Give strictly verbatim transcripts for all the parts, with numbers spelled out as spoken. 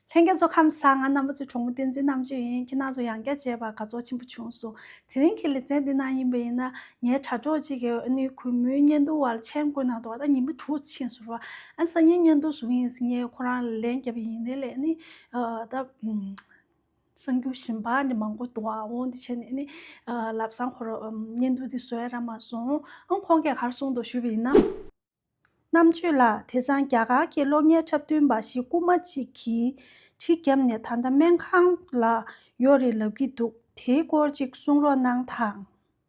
ལྷན་རྒྱས་ཚོ་ཁམས་བཟང་། ང་རྣམ་པ་ཚོའི་གྲོགས་མོ་བསྟན་འཛིན་རྣམ་དཔྱོད་ཡིན། ཁྱེད་རྣམ་ཚོ་ཡང་བསྐྱར་མཇལ་བར་དགའ་ཚོར་ཆེན་པོ་བྱུང་སོང་། དེ་རིང་གི་ལེ་ཚན་འདི་ནང་ཡིན་པ་ཡིན་ན། ངའི་དྲ་གྲོགས་གཅིག་གིས་ཨ་ནི་གུས་མོའི་བརྙན་ཐུང་བར་མཆན་བཀོད་གནང་འདུག་ད་ཉི་མ་དྲུག་ཕྱིན་སོང་ར། ཨ་ནི་སང་ཉིན་བརྙན་ཐུང་བཟོ་གི་ཡིན་ཟེར་ངས་ཁོ་རང་ལ་ལན་བརྒྱབ་པ་ཡིན། དེ་ལས་ཨ་ནི་ཨ་ད་ཨམ། གསར་འགྱུར་གཞན་པ་འདི་མང་པོ་འདུག་ཨ་འོང་འདི་བྱས་ནས་ཨ་ནི་ཨ་ལམ་སང་ཁོ་རང་ཨམ་བརྙན་ཐུང་འདི་བཟོ་ཡ་རག་མ་སོང་། ཨ་ཁོང་གིས་ག་རེ་གསུངས་འདུག་ཞུས་པ་ཡིན་ན། རྣམ་དཔྱོད་ལགས། དེང་སང་རྒྱ་གར་གྱི་གློག་བརྙན་འཁྲབ་སྟོན་པ་ཞིག་རྐུན་མ་གཅིག་གིས་གྲི་བརྒྱབ་ནས་ད་ལྟ་སྨན་ཁང་ལ་ཡོད་རེད་ལབ་ཀྱི་འདུག་དེའི་སྐོར་ཅིག་གསུང་རོགས་གནང་དང་།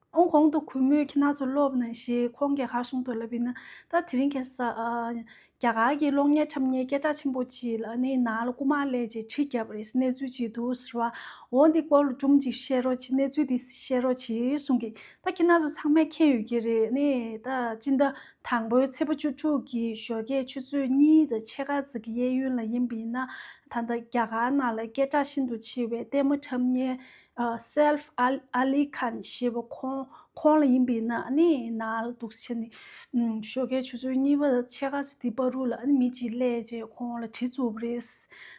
ཨང་གོང་དུ་གུས་མོས་ཁྱེད་རྣམ་ཚོ་ཀློག་པ་ནང་བཞིན་ཁོང་གིས་ག་རེ་གསུངས་འདུག་ལབ་ཡིན་ན། ད་དེ་རིང་ཁ་སང་ཨ་རྒྱ་གར་གྱི་གློག་བརྙན་འཁྲབ་མཁན་སྐད་གྲགས་ཆེན་པོ་ཅིག་ལ་ནི་ནང་ལ་རྐུན་མ་སླེབས་བྱས་གྲི་བརྒྱབ་རེད། གནས་ཚུལ་ཅིག་འདུག་ཟེར་བ། འོ་འདི་སྐོར་ལ་སྒྲུང་ཅིག་བཤད་རོགས་བྱེད། གནས་ཚུལ་འདི་བཤད་རོགས་བྱེད་གསུང་གི། ད་ཁྱེད་རྣམ་ཚོ་ཚང་མས་མཁྱེན་ཡོད་ཀྱི་རེད། ནི་ད་སྤྱི་ཟླ་དང་པོའི་ཚེས་པ་བཅུ་དྲུག་གི་ཞོགས་ཀས་ཆུ་ཚོད་གཉིས་དང་ཕྱེད་ཀ་ཙམ་གྱི་གཡས་གཡོན་ལ་ཡིན་པ་ཡིན་ན། ད་ལྟ་རྒྱ་གར་ནང་ལ་སྐད་གྲགས་ཤིན་ཏུ་ཆེ་བའི་ལྟད་མོ་འཁྲབ་མཁན་ཨ་སེཕ་ཨ་ཨ་ལི་ཁཱན་ཞེས་པ་ཁོང་ཁོང་ལ་ཡིན་པ་ཡིན་ན། ཨ་ནི་ནང་ལ་འདུག་བྱས་ནས་ཨམ་ཞོགས་ཀས་ཆུ་ཚོད་གཉིས་པ་དང་ཕྱེད་ཀ་ཙམ་དེ་བར་དུ་ལ་ཨ་ནི་མི་གཅིག་སླེབས་བྱས་ཁོང་ལ་གྲི་བཙུགས་པ་རེད།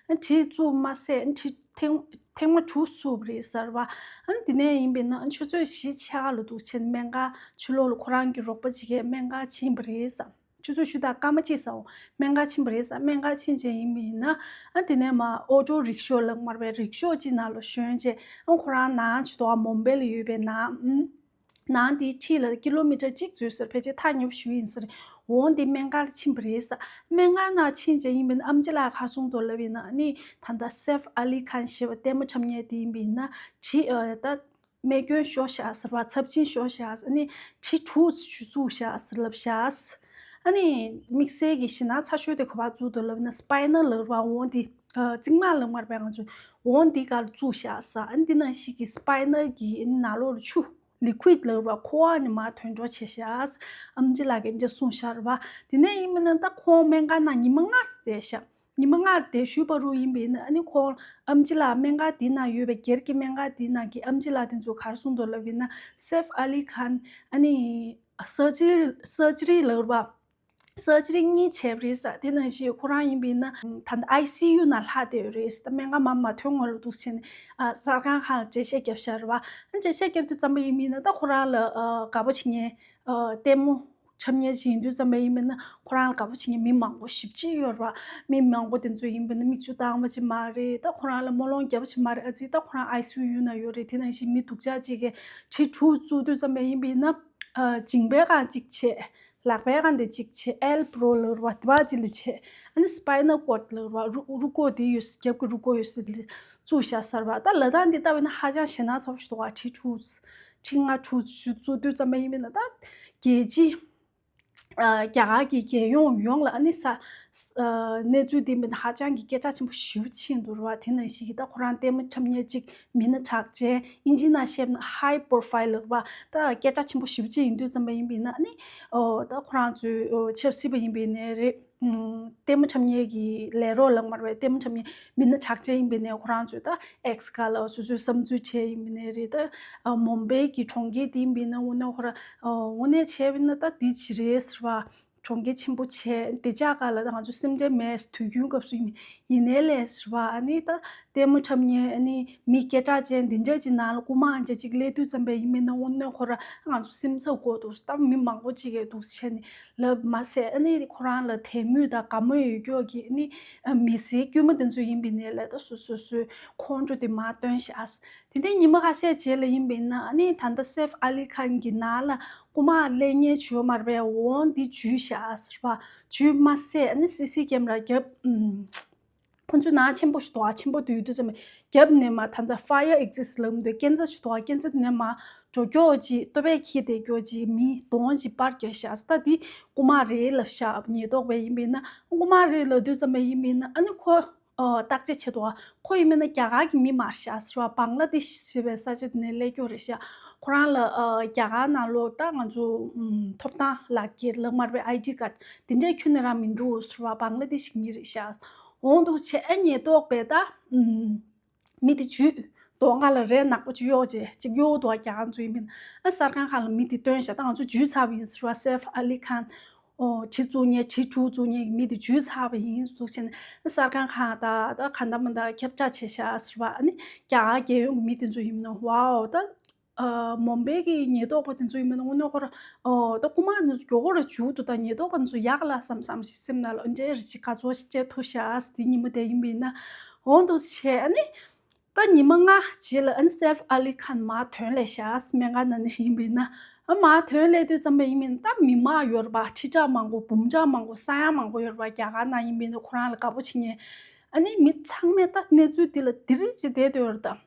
ཨ་གྲི་བཙུགས་མ་ཟད་ཨ་གྲི་ཐེངས་ཐེངས་མ་དྲུག་བཙུགས་པ་རེད་ཟེར་བ། ཨ་ནི་དེ་ནས་ཡིན་པ་ཡིན་ན་ཨ་ཆུ་ཚོད་བཞི་ཕྱེད་ཀ་ལ་འདུག་བྱས་ནས་སྨན་ཁང་ཕྱི་ལོགས་ལ་ཁོ་རང་གི་རོགས་པ་གཅིག་གིས་སྨན་ཁང་ཕྱིན་པ་རེད་ཟེར། ཆུ་ཚོད་བཞི་དང་སྐར་མ་གཅིག་ཙམ་སྨན་ཁང་ཕྱིན་པ་རེད་ཟེར། སྨན་ཁང་ཕྱིན་བྱས་ཡིན་པ་ཡིན་ན། ཨ་དེ་ནས་མར་ཨོ་ཊོ་རིག་ཤོ་ལབ་མ་རེད་པས། རིག་ཤོ་གཅིག་ནང་ལ་ཞོན་བྱས་ཨ་ཁོ་རང་ནང་ཆུ་ཚོད་མུམ་བྷེ་ལ་ཡོད་པའི་ནང་ཨམ། ནང་དེའི་འཁྲིས་ལ་ཀི་ལོ་མི་ཊར་གཅིག་འཛུལ་ཟེར། ཕལ་ཆེར་ཐག་ཉེ་པོ་ཞེ་པོ་ཡིན་ས་རེད། འོ་འདི་སྨན་ཁང་ལ་ཕྱིན་པ་རེད་ཟེར། སྨན་ཁང་ནང་ཕྱིན་བྱས་ཡིན་པ་ཡིན་ན་ཨམ་ཆི་ལགས་ག་རེ་གསུངས་འདུག་ལབ་ཡིན་ན། ཨ་ནི་ད་ལྟ་སེཕ་ཨ་ལི་ཁཱན་ཞེས་པ་ལྟད་མོ་འཁྲབ་མཁན་དེ་ཡིན་པ་ཡིན་ན་གྲི་ཨ་ད་རྨས་སྐྱོན་ཤོར་བཞག་ཟེར་བ། ཚབས་ཆེན་ཤོར་བཞག་ཟེར། ཨ་ནི་གྲི་དྲུག་བཙུགས་བཞག་ཟེར་ལབ་བཞག་ཨ་ནི་དམིགས་བསལ་གྱི་ཞེད་སྣང་ཚ་ཤོས་དེ་ག་པར་བཙུགས་འདུག་ལབ་ན་སི་པའི་ནལ་ལབ་པ་འོ་འདི་ཨ་རྩིབ་མ་ལབ་མ་རེད་པས། ང་ཚོ་འོ་འདི་ག་ལ་བཙུགས་བཞག་ཟེར། ཨ་ནི་འདི་ནང་བཞིན་གྱི་སི་པའི་ནལ་གྱི་ནང་ལོགས་ལ་ཆུ་ལི་ཀུའིཌ་ལབ་པ་ཁོ་བ་ནི་མར་ཐོན་འགྲོ་བྱས་བཞག་ཨམ་ཆི་ལགས་ཀྱིས་འདི་གསུངས་བཞག་རེད་པ། དེ་ནས་ཡིན་པ་ཡིན་ན་ད་ཁོང་སྨན་ཁང་ནང་ཉི་མ་ལྔ་བསྡད་བཞག་ཉི་མ་ལྔ་བསྡད་ཞུས་པ་རུ་ཡིན་པ་ཡིན་ན། ཨ་ནི་ཁོང་ཨམ་ཆི་ལགས་སྨན་ཁང་དེའི་ནང་ཡོད་པའི་སྒེར་གྱི་སྨན་ཁང་དེའི་ནང་གི་ཨམ་ཆི་ལགས་དེ་ཚོ་ག་རེ་གསུངས་འདུག་ལབ་ཡིན་ན་སེཕ་ཨ་ལི་ཁཱན་ཨ་ནི་སར་ཇི་རི་སར་ཇི་རི་ལབ་པ། སར་ཇི་རི་གཉིས་བྱས་པ་རེད་ཟེར། དེ་ནང་བཞིན་ཁོ་རང་ཡིན་པ་ཡིན་ན་ད་ལྟ་ཨའི་སི་ཡུ་ནང་ལྷག་བསྡད་ཡོད་རེད་ཟེར། ད་སྨན་ཁང་མར་མ་ཐོན་སྔོན་ལ་འདུག་བྱས་ནས་ཨ་གསར་ཁང་ཁག་ལ་འགྲེལ་བཤད་བརྒྱབ་བཞག་རེད་པ། ཨ་འགྲེལ་བཤད་བརྒྱབ་དུས་ཙམ་པ་ཡིན་པ་ཡིན་ན་ད་ཁོ་རང་ལ་ཨ་དགའ་པོ་བྱེད་མཁན་ཨ་ལྟད་མོ་འཁྲབ་མཁན་ཞིག་ཡིན་དུས་ཙམ་པ་ཡིན་པ་ཡིན་ན་ཁོ་རང་ལ་དགའ་པོ་བྱེད་མཁན་མི་མང་པོ་ཞེ་པོ་ཅིག་ཡོད་རེད་པ། མི་མང་པོ་དེ་ཚོ་ཡིན་པ་ཡིན་ན་མིག་ཆུ་བཏང་བ་ཅིག་མ་རེད། ད་ཁོ་རང་ལ་སྨོན་ལམ་རྒྱབ་པ་ཅིག་མ་རེད། ཨ་ཙི་ད་ཁོ་རང་ཨའི་སི་ཡུ་ནང་ཡོད་རེད། དེ་ནང་བཞིན་མི་སྡུག་ཅག་ཅིག་གིས་གྲི་དྲུག་བཙུགས་དུས་ཙམ་པ་ཡིན་པ་ཡིན་ན་ཨ་མཇིང་པའི་སྒང་གཅིག་བྱས། ལག་པའི་སྒང་དེ་གཅིག་བྱས། ཨེལ་བོ་ལབ་པ་དེ་པ་གཅིག་ལ་བྱས། ཨ་ནི་སི་པའི་ནལ་ཀོཌ་ལབ་པ་རུ་རུ་ཀོ་དེ་ཡོད་ས། རྒྱབ་ཀྱི་རུ་ཀོ་ཡོད་ས་དེ་ལ་བཙུགས་བཞག་ཟེར་བ། ད་ལ་དྭགས་འདི་ལྟ་བས་ན་ཧ་ཅང་ཞེད་སྣང་ཚ་པོ་ཞིག་འདུག་ག་གྲི་དྲུག་གྲི་ལྔ་དྲུག་བཙུགས་དུས་ཙམ་པ་ཡིན་པ་ཡིན་ན་ད་རྒྱལ་སྤྱི་ཨ་རྒྱ་གར་གྱི་རྒྱལ་ཡོངས་ཡོངས་ལ་ཨ་ནི་ས་ཨ་གནས་ཚུལ་འདི་མིན་ཧ་ཅང་གི་སྐད་གྲགས་ཆེན་པོ་ཞེ་པོ་ཕྱིན་འདུག་ར་བ། དེ་ནང་བཞིན་གྱི་ད་ཁོ་རང་ལྟད་མོ་འཁྲབ་མཁན་གཅིག་མི་སྣ་གྲགས་ཅན། དབྱིན་ཇིའི་ནང་བཤད་ན་ཧའི་པོ་རོ་ཕའིལ་ལབ་པ། ད་སྐད་གྲགས་ཆེན་པོ་ཞེ་པོ་ཅིག་ཡིན་དུས་ཙམ་པ་ཡིན་པ་ཡིན་ན་ཨ་ནི་ཨོ་ད་ཁོ་རང་ཚོའི་ཨོ་ཆབ་སྲིད་པ་ཡིན་པ་ཡིན་ནའི་རེད། ཨམ་ལྟད་མོ་འཁྲབ་མཁན་གྱི་ལས་རོགས་ལབ་མ་རེད་པས། ལྟད་མོ་འཁྲབ་མཁན་མི་སྣ་གྲགས་ཅན་ཡིན་པ་ཡིན་ནའི་ཁོ་རང་ཚོས་ད་ཨེགས་སྒང་ལ་སོ་སོའི་བསམ་ཚུལ་བྱས་ཡིན་པ་ཡིན་ནའི་རེད། ད་ཨ་མུམ་བྷེ་གི་གྲོང་ཁྱེར་དེ་ཡིན་པ་ཡིན་ན་དངོས་གནས་ཁོ་རང་ཨ་དངོས་གནས་བྱས་པ་ཡིན་ན་ད་འདི་ཅི་རེད་ཟེར་བ། གྲོང་ཁྱེར་ཆེན་པོ་བྱས། བདེ་འཇགས་སྒང་ལ་ད་ང་ཚོ་སེམས་ཁྲལ་མེད། དུས་རྒྱུན་སྐབས་སུ་ཡིན་ཡིན་ནའི་ལས་ཟེར་བ། ཨ་ནི་ད་ལྟད་མོ་འཁྲབ་མཁན་ཨ་ནི་མི་སྐད་གྲགས་ཅན་འདི་འདྲ་ཅིག་ནང་ལ་རྐུན་མ་འདྲ་ཅིག་སླེབས་དུས་ཙམ་པ་ཡིན་པ་ཡིན་ན་དངོས་གནས་ཁོ་རང་ང་ཚོ་སེམས་འཚབ་དགོས་འདུག་ད་མི་མང་པོ་ཅིག་གིས་འདུག་བྱས་ནས་ལབ་མ་ཟད་ཨ་ནི་ཁོ་རང་ལ་དད་མོས་དང་དགའ་མོས་ཡོད་ཀྱོག་གི་ཨ་ནི་མི་སེར་དཀྱུས་མ་དེ་ཚོ་ཡིན་པ་ཡིན་ནའི་ལས་ད་སོ་སོ་སོའི་ཁོང་ཁྲོ་དེ་མར་བཏོན་བཞག་དེ་ནས་ཉི་མ་ཁ་ཤས་རྗེས་ལ་ཡིན་པ་ཡིན་ན་ཨ་ནི་ད་ལྟ་སེཕ་ཨ་ལི་ཁཱན་གྱི་ནང་ལ་རྐུན་མ་སླེབས་མཁན་བྱུང་མ་རེད་པས། འོང་འདི་འཇུས་བཞག་ཟེར་བ། འཇུས་མ་ཟད་ཨ་ནི་སི་སི་ཀེམ་ར་རྒྱབ་ཨུམ། ཁོང་ཚོའི་ནང་ཆེན་པོ་ཞིག་འདུག་ག་ཆེན་པོ་དུས་དུས་ཙམ་རྒྱབ་ནས་མར་ད་ལྟ་ཕ་ཡར་ཨེག་ཛིཊ་ལབ་འདུག་སྐས་འཛེག་ཞིག་འདུག་ག་སྐས་འཛེག་དེ་ནས་མར་འགྲོ་ཀྱོག་ཅིག་ལྟོ་ཕད་འཁྱེར་བསྡད་ཀྱོག་ཅིག་མི་གདོང་ཅིག་སྤར་བསྡད་བཞག་ད་འདི་རྐུན་མ་རེད་ལབ་བཞག་ཉེན་རྟོག་པས་ཡིན་པ་ཡིན་ན་རྐུན་མ་རེད་ལབ་དུས་ཙམ་པ་ཡིན་པ་ཡིན་ན་ཨ་ནི་ཁོ། ཨོ་བརྟག་དཔྱད་བྱེད་དོ། ཁོ་ཡིན་མིན་ན་རྒྱ་གར་གྱི་མི་མ་རེད་ཤག་ཟེར་བ། བང་ལ་དེ་ཤི་ཞེས་པའི་ས་ཆ་དེ་ནས་སླེབས་ཀྱོག་རེད་ཤག་ཁོ་རང་ལ་ཨ་རྒྱ་གར་ནང་ལོགས་ད་ང་ཚོ་ཨམ་ཐོབ་ཐང་ལག་འཁྱེར་ལབ་མ་རེད་པས། ཨའི་ཌི་ཀཌ་དེ་འདྲས་ཁྱོན་ནས་རང་མི་འདུག་ཟེར་བ། བང་ལ་དེ་ཤི་གི་མི་རེད་ཤག་འོང་འདུག་བྱས་ཨ་ཉེན་རྟོག་པས་ད་ཨམ་མི་དེ་འཇུས། གདོང་ཁ་ལ་རས་ནག་པོ་ཅིག་གཡོགས་བྱས་ཅིག་གཡོགས་འདུག་རྒྱ་གར་ཚོ་ཡིན་མིན་ཨ་གསར་ཁང་ཁག་ལ་མི་དེ་བཏོན་ཤག་ད་ང་ཚོ་འཇུས་ཚར་བ་ཡིན་ཟེར་བ། སེཕ་ཨ་ལི་ཁཱན། ཨོ་གྲི་བཙུགས་མཁན་གྲི་དྲུག་བཙུགས་མཁན་གྱི་མི་དེ་འཇུས་ཚར་བ་ཡིན་འདུག་བྱས་ནས་གསར་ཁང་ཁག་དང་ད་གང་ལྟར་མི་འདྲ་ཁྱབ་བསྒྲགས་བྱས་ཤག་ཟེར་བ། ཨ་ནི་རྒྱ་གར་རྒྱལ་ཡོངས་ཀྱི་མི་དེ་ཚོ་ཡིན་ན་ཝའོ་ད། ཨ་མོམ་བེ་གི་ཉེན་རྟོག་པ་དེ་ཚོ་ཡིན་མིན་དངོས་གནས་ཁོ་ར་ཨོ་ད་རྐུ་མ་དེ་ཚོ་མགྱོགས་པོ་ར་འཇུག་འདུག་ད་ཉེན་རྟོག་པ་དེ་ཚོ་ཡག་ལ་བསམ་བསམ་ཞིག་སེམས་ནང་ལ་འདྲེ་རེ་ཞིག་ག་ཚོད་ཞིག་སྤྲད་ཐུབ་ཤག་དེ་ཉིན་མོ་དེ་ཡིན་པ་ཡིན་ན་འོང་འདུག་བྱས། ཨ་ནི་ད་ཉི་མ་ལྔ་རྗེས་ལ་ཨ་ནི་སེཕ་ཨ་ལི་ཁཱན་མར་ཐོན་སླེབས་ཤག་སྨན་ཁང་ནང་ནས་ཡིན་པ་ཡིན་ན། ཨ་མར་ཐོན་སླེབས་དུས་ཙམ་པ་ཡིན་མིན་ད་མི་མང་ཡོད་རེད་པ། ཁྲི་ཕྲག་མང་པོ་འབུམ་ཕྲག་མང་པོ་ས་ཡ་མང་པོ་ཡོད་རེད་པ། རྒྱ་གར་ནང་ཡིན་པ་ཡིན་ན་ཁོ་རང་ལ་དགའ་པོ་བྱེད་མཁན། ཨ་ནི་མི་ཚང་མས་ད་གནས་ཚུལ་དེ་ལ་དེ་རིང་ཅིག་བསྡད་དུས་ཡོད་རེད་ད།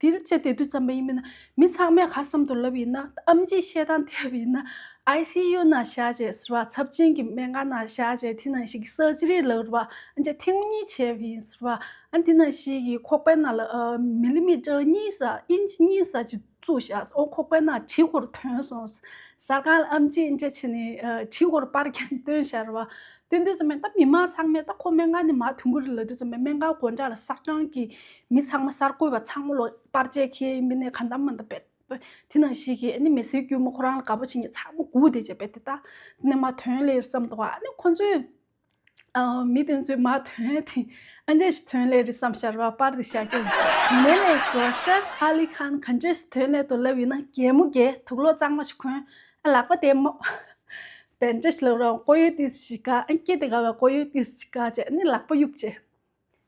དེར་བྱས་བསྡད་དུས་ཙམ་པ་ཡིན་མིན་ན་མི་ཚང་མས་ག་རེ་བསམ་འདུག་ལབ་ཡིན་ན། ཨེམ་ཆིས་བཤད་སྟངས་བལྟས་པ་ཡིན་ན་ཨའི་སི་ཡུ་ནང་བཞག་བྱས་ཟེར་བ། ཚབས་ཆེན་གྱི་སྨན་ཁང་ནང་བཞག་བྱས་དེ་ནང་བཞིན་གྱི་སར་ཇི་རི་ལབ་རེད་པ། ཨ་ཅེ་ཐེངས་གཉིས་བྱས་པ་ཡིན་ཟེར་བ། ཨ་དེ་ནང་བཞིན་གྱི་ཁོག་པའི་ནང་ལ་ཨ་མི་ལི་མི་ཊར་གཉིས་ཙམ་ཨིན་ཅི་གཉིས་ཙམ་ཅིག་བཙུགས་བཞག་ཨོ་ཁོག་པའི་ནང་གྲི་ཁོ་རང་ཐོན་སོང་། གསར་ཁང་ལ་ཨེམ་ཆིས་ཨ་ཅེ་བྱས་ནས་ཨ་གྲི་ཁོ་རང་པར་ཁྱེར་བཏོན་བཞག་རེད་པ། དེ་དུས་ཙམ་པ་ད་མི་མང་ཚང་མས་ད་ཁོ་སྨན་ཁང་ནས་མར་ཐོན་གྱི་རེད་ལབ་དུས་ཙམ་པ་སྨན་ཁང་སྒོ་འགྲམ་ལ་གསར་ཁང་གི་མི་ཚང་མ་གསར་འགོད་པ་ཚང་མ་ལོ་པར་ཆས་འཁྱེར་ཡིན་པ་ནས་གང་ལྟར་མི་འདུག་པས། དེ་ནང་བཞིན་གྱི་ཨ་ནི་མི་སེར་དཀྱུས་མ་ཁོ་རང་ལ་དགའ་པོ་བྱེད་མཁན་ཚང་མ་སྒུག་བསྡད་བྱས་པས། དེ་ད་དེ་ནས་མར་ཐོན་སླེབས་བསམ་འདུག་ཨ་ནི་ཁོ་ཚོས་ཨ་མི་དེ་ཚོས་མར་ཐོན་དེ་ཨ་འདྲ་ཞིག་ཐོན་སླེབས་རེད་བསམ་ཤར་བ་པར་དེ་བཞག་གི་ཡིན། ཡིན་ནའི་ལས་སོ་སེཕ་ཨ་ལི་ཁཱན་ག་འདྲ་ཞིག་ཐོན་སླེབས་འདུག་ལབ་ཡིན་ན་གད་མོ་བགད། དུག་ལོག་གཙང་མ་ཞིག་གོན། ཨ་ལག་པ་དེ་མོ་བན་ཌེ་ཇི་ལབ་རོགས་ཀོ་ཡོ་ཏིས་ཞིག་ག་ཨ་སྐེ་དེ་ག་བ་ཀོ་ཡོ་ཏིས་ཞིག་ག་བྱས་ཨ་ནི་ལག་པ་གཡུག་བྱས།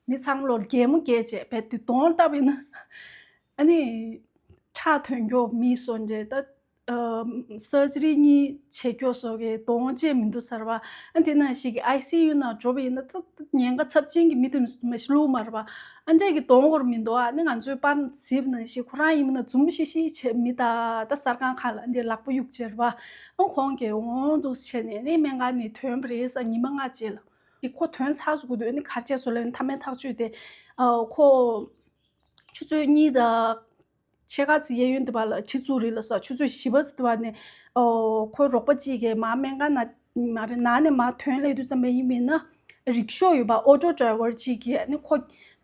མི་ཚང་མ་ལོ་གད་མོ་བགད་བྱས་བས་དེ་གདོང་བཏབ་ཡིན་ན། ཨ་ནི་ཁྲག་ཐོན་མགྱོགས་མི་སོ་འདྲ་ད་ཨ་སར་ཇི་རི་གཉིས་བྱེད་མགྱོགས་སོ་གི་གདོང་བཅས་མི་འདུག་ཟེར་བ། ཨ་དེ་ནང་བཞིན་གྱི་ཨའི་སི་ཡུ་ནང་འགྲོ་བ་ཡིན་ན་ད་ཉེན་ཁ་ཚབས་ཆེན་གྱི་མི་དེ་མ་ཤི་ལུག་མ་རེད་པ། ཨ་འདྲས་ཀྱི་གདོང་བོར་མི་འདུག་ཨ་ནི་ང་ཚོའི་པར་གཟིགས་ནང་བཞིན་ཁོ་རང་ཡིན་མིན་ན་འཛུམ་ཤིག་ཤིག་བྱེད་མི་ད་ད་གསར་ཁང་ཁག་ལ་ཨ་འདྲས་ལག་པ་གཡུག་བྱེད་རེད་པ། ཨ་ཁོང་གིས་འོང་འདུག་བྱས་ནས་ནི་སྨན་ཁང་ནས་ཐོན་པ་རེད་ས་ཉི་མ་ལྔ་རྗེས་ལ། ཁོ་ཐོན་ཚར་སོང་གི་འདུག་ཨ་ནི་ག་རེ་བྱས་སོང་ལབ་ན་མཐའ་མའི་ཐག་གཅོད་དེ་ཨ་ཁོ་ཆུ་ཚོད་གཉིས་དང་ཕྱེད་ཀ་ཙམ་གཡས་གཡོན་དེ་བ་ལ་གྲི་བཙུགས་རེད་ལབ་སོང་། ཆུ་ཚོད་བཞི་པ་ཙམ་དེ་བ་ནས་ཨོ་ཁོའི་རོགས་པ་གཅིག་གིས་མར་སྨན་ཁང་ནང་མར་ནང་ནས་མར་ཐོན་སླེབས་དུས་ཙམ་པ་ཡིན་པ་ཡིན་ན་རིག་ཤོ་ཡོད་པ་ཨོ་ཊོ་ཌ་རའི་ཝར་གཅིག་གིས་ཨ་ནི་ཁོ་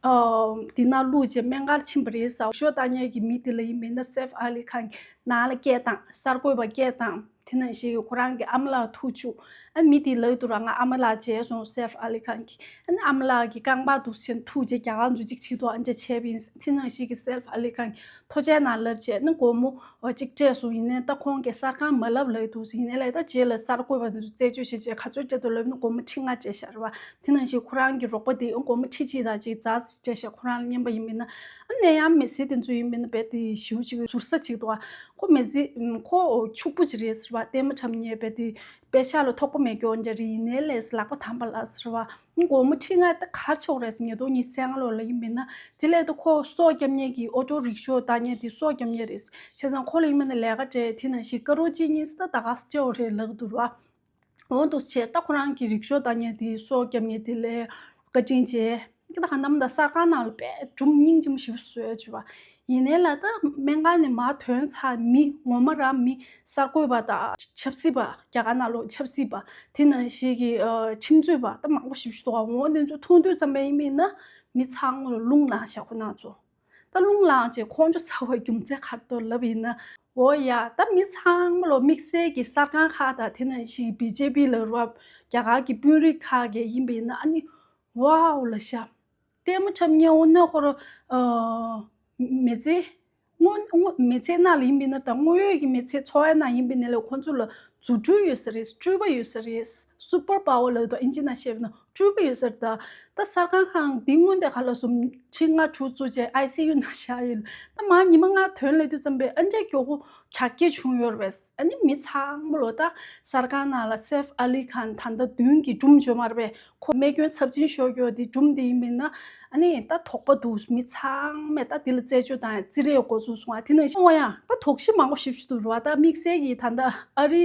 ཨོ་འདི་ནང་བླུགས་བྱས་སྨན་ཁང་ཕྱིན་པ་རེད་ཟེར། རིག་ཤོ་བཏང་མཁན་གྱི་མི་དེ་ལ་ཡིན་པ་ཡིན་ན་སེཕ་ཨ་ལི་ཁཱན་གྱིས་ནང་ལ་སྐད་བཏང་། གསར་འགོད་པ་སྐད་བཏང་། དེ་ནང་བཞིན་གྱི་ཁོ་རང་གི་ཨ་མ་ལགས་ཐུག་བཅུག་ཨ་མི་དེ་ལབ་འདུག་ར་ང་ཨ་མ་ལགས་མཇལ་སོང་སེཕ་ཨ་ལི་ཁཱན་གྱིས། ཨ་ནི་ཨ་མ་ལགས་ཀྱི་རྐང་པ་འདུག་སེ་ཐུག་རྗེས་རྒྱ་གར་མཛོད་ཅིག་ཆིག་ཐོག་ཨ་འདྲ་བྱས་པ་ཡིན། དེ་ནང་བཞིན་གྱི་སེཕ་ཨ་ལི་ཁཱན་གྱིས་ཐོ་ཆས་ནང་ལབ་བྱས་ཨ་ནི་སྒོར་མོ་གཅིག་སྤྲད་སོང་། ཡིན་ནའི་ད་ཁོང་གིས་གསར་ཁང་མ་ལབ་ལབ་འདུག་ཡིན་ནའི་ལས་ད་རྗེས་ལ་གསར་འགོད་པ་དེ་ཚོ་རྩད་གཅོད་བྱས་རྗེས་ག་ཚོད་སྤྲད་འདུག་ལབ་ན་སྒོར་མོ་ཁྲི་ལྔ་སྤྲད་ཤག་རེད་པ། དེ་ནང་བཞིན་ཁོ་རང་གི་རོགས་པ་དེ་སྒོར་མོ་ཁྲི་གཅིག་དང་གཅིག་རྩ་སྤྲད་ཤག་ཁོ་རང་ལ་རྔན་པ་ཡིན་མིན་ན། ཨ་ནི་ཡང་མི་སེར་དེ་ཚོ་ཡིན་མིན་ན་རྦད་དེ་ཞེ་པོ་ཅིག་ཟུར་ཟ་ཅིག་འདུག་ཁོ་མི་ཚེ་ཁོ་ཕྱུག་པོ་ཅིག་རེད་ཟེར་བ། ལྟད་མོ་འཁྲབ་མཁན་རྦད་དེ་པེ་ཤག་ལ་ཐོགས་པ་མེད་མཁན་འདྲ་རེད། ཡིན་ནའི་ལས་ལག་པ་དམ་པ་ལ་ཟེར་བ། སྒོར་མོ་ཁྲི་ལྔ་ད་ག་རེ་ཆོག་རེད་ཟེར། ཉིས་སྟོང་ཉི་ཤུ་རྩ་ལྔ་ལོ་ལ་ཡིན་མིན་ན་དེ་ལས་ད་ཁོ་སྲོག་སྐྱོབ་མཁན་གྱི་ཨོ་ཊོ་རིག་ཤོ་བཏང་མཁན་དེ་སྲོག་སྐྱོབ་མཁན་རེད། བྱས་ཙང་ཁོ་ལ་ཡིན་མིན་ན་ལས་ཀ་སྤྲད། དེ་ནང་བཞིན་ཀ་རོ་གཅིག་གཉིས་ད་ད་ག་སེ་སྤྲད་ཡོད་རེད་ལབ་འདུག་ར། འོ་འདུག་བྱས་ད་ཁོ་རང་གི་རིག་ཤོ་བཏང་མཁན་དེ་སྲོག་སྐྱོབ་མཁན་དེ་ལ་བཀའ་དྲིན་ཆེ། ད་གང་ལྟར་མ་ད་གསར་ཁང་ནང་ལ་དཔེ་སྒྲུང་སྙིང་རྗེ་མོ་ཞེ་པོ་བཟོས་བྱུང་བ། ཡིན་ནའི་ལ་ད་སྨན་ཁང་ནས་མར་ཐོན་ཚར་མི་ངོ་མ་ར་མི་གསར་འགོད་པ་དང་ཆབ་སྲིད་པ་རྒྱ་གར་ནང་ལོགས་ཆབ་སྲིད་པ་དེ་ནང་བཞིན་གྱི་ཁྲིམས་རྩོད་པ་ད་མང་པོ་ཞེ་པོ་ཞིག་འདུག་འོ་དེ་ཚོ་མཐོང་དུས་ཙམ་པ་ཡིན་མིན་ན་མི་ཚང་མ་ལ་རླུང་ལངས་ཤག་ཁོ་རང་ཚོ། ད་རླུང་ལངས་བྱས་ཁོང་ཁྲོ་ཟ་བའི་རྒྱུ་མཚན་ག་རེ་འདུག་ལབ་ཡིན་ན། འོ་ཡ་ད་མི་ཚང་མ་ལོ་དམིགས་བསལ་གྱི་གསར་ཁང་ཁག་དང་དེ་ནང་བཞིན་བི་ཇེ་པི་ལ་རུ་བ་རྒྱ་གར་གྱི་དཔོན་རིགས་ཁག་གི་ཡིན་པ་ཡིན་ན་ཨ་ནི་ཝའོ་ལ་ཤ། ལྟད་མོ་འཁྲབ་མཁན་འོ་ན་ཁོ་ར་མི་ཚེ་དངོས་དངོས་མི་ཚེ་ནང་ལ་ཡིན་པ་ཡིན་ན་ད་དངོས་ཡོད་ཀྱི་མི་ཚེ་འཚོ་བའི་ནང་ཡིན་པ་ཡིན་ན་ལ་ཁོ་ཚོ་ལ་རྫུ་འཕྲུལ་ཡོད་ས་རེད། སྤྲུལ་པ་ཡོད་ས་རེད། སུ་པར་པ་ཝར་ལབ་དུས་ཨིན་ཇི་ནང་བཤད་པ་ན་སྤྲུལ་པ་ཡོད་ས་རེད། ད་ད་གསར་ཁང་ཁང་འདི་སྔོན་དེ་ག་ལ་སོང་ཁྲི་ལྔ་དྲུག་བཙུགས་བྱས་ཨའི་སི་ཡུ་ནང་བཞག་ཡོད། ད་མ་ཉི་མ་ལྔ་ཐོན་སླེབས་དུས་ཙམ་པས་ཨ་འདྲས་མགྱོགས་པོ་དྲག་སྐྱེད་བྱུང་ཡོད་རེད་པས། ཨ་ནི་མི་ཚང་མ་ལོ་ད་གསར་ཁང་ནང་ལ་སེཕ་ཨ་ལི་ཁཱན་ད་ལྟ་མདུན་གྱི་སྒྲུང་བརྗོད་མ་རེད་པས། ཁོ་རྨས་སྐྱོན་ཚབས་ཆེན་ཤོར་རྒྱུ་དེ་སྒྲུང་དེ་ཡིན་མིན་ན་ཨ་ནི་ད་དོགས་པ་འདུག་མི་ཚང་མས་ད་དེ་ལ་རྩད་གཅོད་དང་བརྩི་རེས་འགོ་ཚུགས་སོང་ཨ། དེ་ནང་བཞིན་འོ་ཡང་ད་དོགས་གཞི་མང་པོ་ཞིབ་ཞིབ་འདུག་རེད་བ། ད་དམིགས་བསལ་གྱི་ད་ལྟ་ཨ་རི་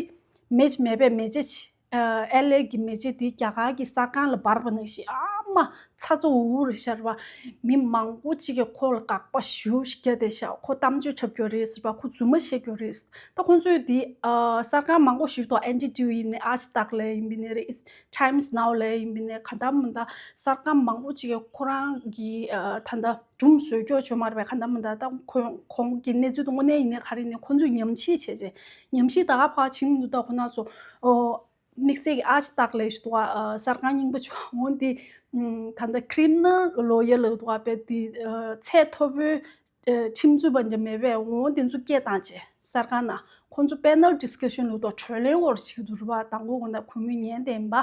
མེ་ཇི་མེད་པའི་མེ་ཇི་ཆེ་ཨེལ་ཨེ་གི་མེ་ལྕེ་དེ་རྒྱ་གར་གྱི་གསར་ཁང་ལ་འབར་བ་ནང་བཞིན་ཨ་མ་ཚ་ཚ་འུར་འུར་རེད་ཤར་བ། མི་མང་པོ་ཅིག་གིས་ཁོ་ལ་དགག་པ་ཞེ་པོ་ཞིག་བརྒྱབ་བསྡད་ཤག་ཁོ་གཏམ་བརྗོད་འཁྲབ་རྒྱུ་རེད་ཟེར་བ། ཁོ་རྫུན་མ་བཤད་རྒྱུ་རེད། ད་ཁོ་ཚོས་དེ་ཨ་གསར་ཁང་མང་པོ་ཞིག་འདུག་ཨེན་ཌི་ཊི་ཝི་ཡིན་ནའི་ཨཇ་དག་ལབ་ཡིན་པ་ནའི་རེད། ཊའིམ་སི་ནའོ་ལབ་ཡིན་པ་ནའི་གང་ལྟར་མི་འདྲ་གསར་ཁང་མང་པོ་ཅིག་གིས་ཁོ་རང་གི་ཨ་ད་ལྟ་སྒྲུང་བཟོ་རྒྱུ་བྱུང་མ་རེད་པས། གང་ལྟར་མི་འདྲ་ད་ཁོ་ཁོང་གི་གནས་ཚུལ་དེ་དངོས་གནས་ཡིན་ནའི་ག་རེ་ཡིན་ནའི་ཁོ་ཚོས་ཉམས་ཞིབ་བྱས་རྗེས་ཉམས་ཞིབ་ད་ག་ཕར་ཕྱིན་འདུག་ད་ཁོ་ན་ཚོ་ཨོ། དམིགས་བསལ་གྱི་ཨ་ཅི་ཏག་ལབ་ཞིག་འདུག་ག་གསར་ཁང་རྙིང་པ་ཅིག་འོ་འདི་ད་ལྟ་ཁི་རི་མི་ནལ་ལོ་ཡར་ལབ་འདུག་ག་བས་འདི་ཚད་མཐོ་པོའི་ཁྲིམས་རྩོད་པ་འདྲ་མེད་པས་འོ་འདི་ཚོ་སྐད་བཏང་བྱས་གསར་ཁང་ནང་ཁོང་ཚོ་པེ་ནལ་ཌི་སི་ཀ་ཤན་ལབ་འདུག་གྲོས་གླེང་འོར་བྱེད་ཀྱི་འདུག་རེད་པ། དང་པོ་ཁོ་ན་གུས་མོས་ཉན་བསྡད་ཡིན་པ།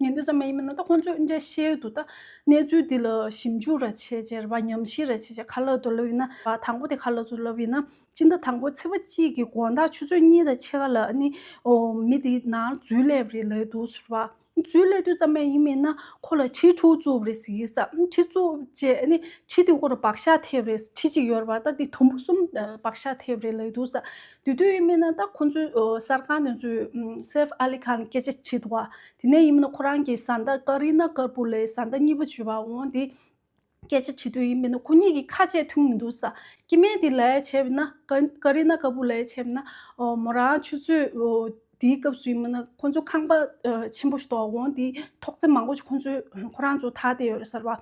ཉན་དུས་ཙམ་པ་ཡིན་མིན་ན་ད་ཁོང་ཚོས་འདྲ་བཤད་ཀྱི་འདུག་ད་གནས་ཚུལ་འདི་ལ་ཞིབ་འཇུག་ར་བྱས་བྱས་རེད་པ། ཉམས་ཞིབ་ར་བྱས་བྱས་ག་ལབ་འདུག་ལབ་ཡིན་ན་དང་པོ་དེ་ག་ལབ་འདུག་ལབ་ཡིན་ན། སྤྱི་ཟླ་དང་པོ་ཚེས་པ་གཅིག་གི་དགོང་དག་ཆུ་ཚོད་གཉིས་དང་ཕྱེད་ཀ་ལ་ཨ་ནི་ཨོ་མི་དེ་ནང་འཛུལ་སླེབས་རེད་ལབ་འདུག་ཟེར་བ། འཛུལ་སླེབས་དུས་ཙམ་པ་ཡིན་མིན་ན་ཁོ་ལ་གྲི་དྲུག་བཙུགས་རེད་ཟེར་གྱི་ས། གྲི་བཙུགས་རྗེས་ཨ་ནི་གྲི་དེ་ཁོ་ལ་བག་ཆགས་ཐེབས་རེད། གྲི་གཅིག་ཡོད་རེད་པ། ད་དེ་དུམ་བུ་གསུམ་བག་ཆགས་ཐེབས་རེད་ལབ་འདུག་ས། དེ་དུས་ཡིན་མིན་ན་ད་ཁོ་ཚོའི་གསར་ཁང་དེ་ཚོས་སེབ་ཨ་ལི་ཁཱན་སྐད་ཆ་དྲིས་འདུག་ག་དེ་ནས་ཡིན་མིན་ན་ཁོ་རང་གི་བཟའ་ཟླ་ཀ་རི་ན་ཀ་པུར་ལབ་བཟའ་ཟླ་གཉིས་པ་བྱུས་པ་འོང་དེ། སྐད་ཆ་དྲི་དུས་ཡིན་མིན་ན་ཁོ་གཉིས་ཀྱི་ཁ་ཆད་མཐུན་མི་འདུག་ས། སྐྱེ་དམན་དེ་ལབ་ཡ་བྱས་པ་ན་ཀ་ཀ་རི་ན་ཀ་པུར་ལབ་ཡ་བྱས་པ་ན་ཨོ་མོ་རང་ཆུ་ཚོད་ཨོ་དེའི་སྐབས་སུ་ཡིན་མིན་ན་ཁོ་ཚོ་ཁང་པ་ཨ་ཆེན་པོ་ཞིག་འདུག་འོང་དེ་ཐོག་བརྩེགས་མང་པོ་ཞིག་ཁོ་ཚོས་ཁོ་རང་ཚོ་དག་བསྡད་ཡོད་རེད་ཟེར་བ།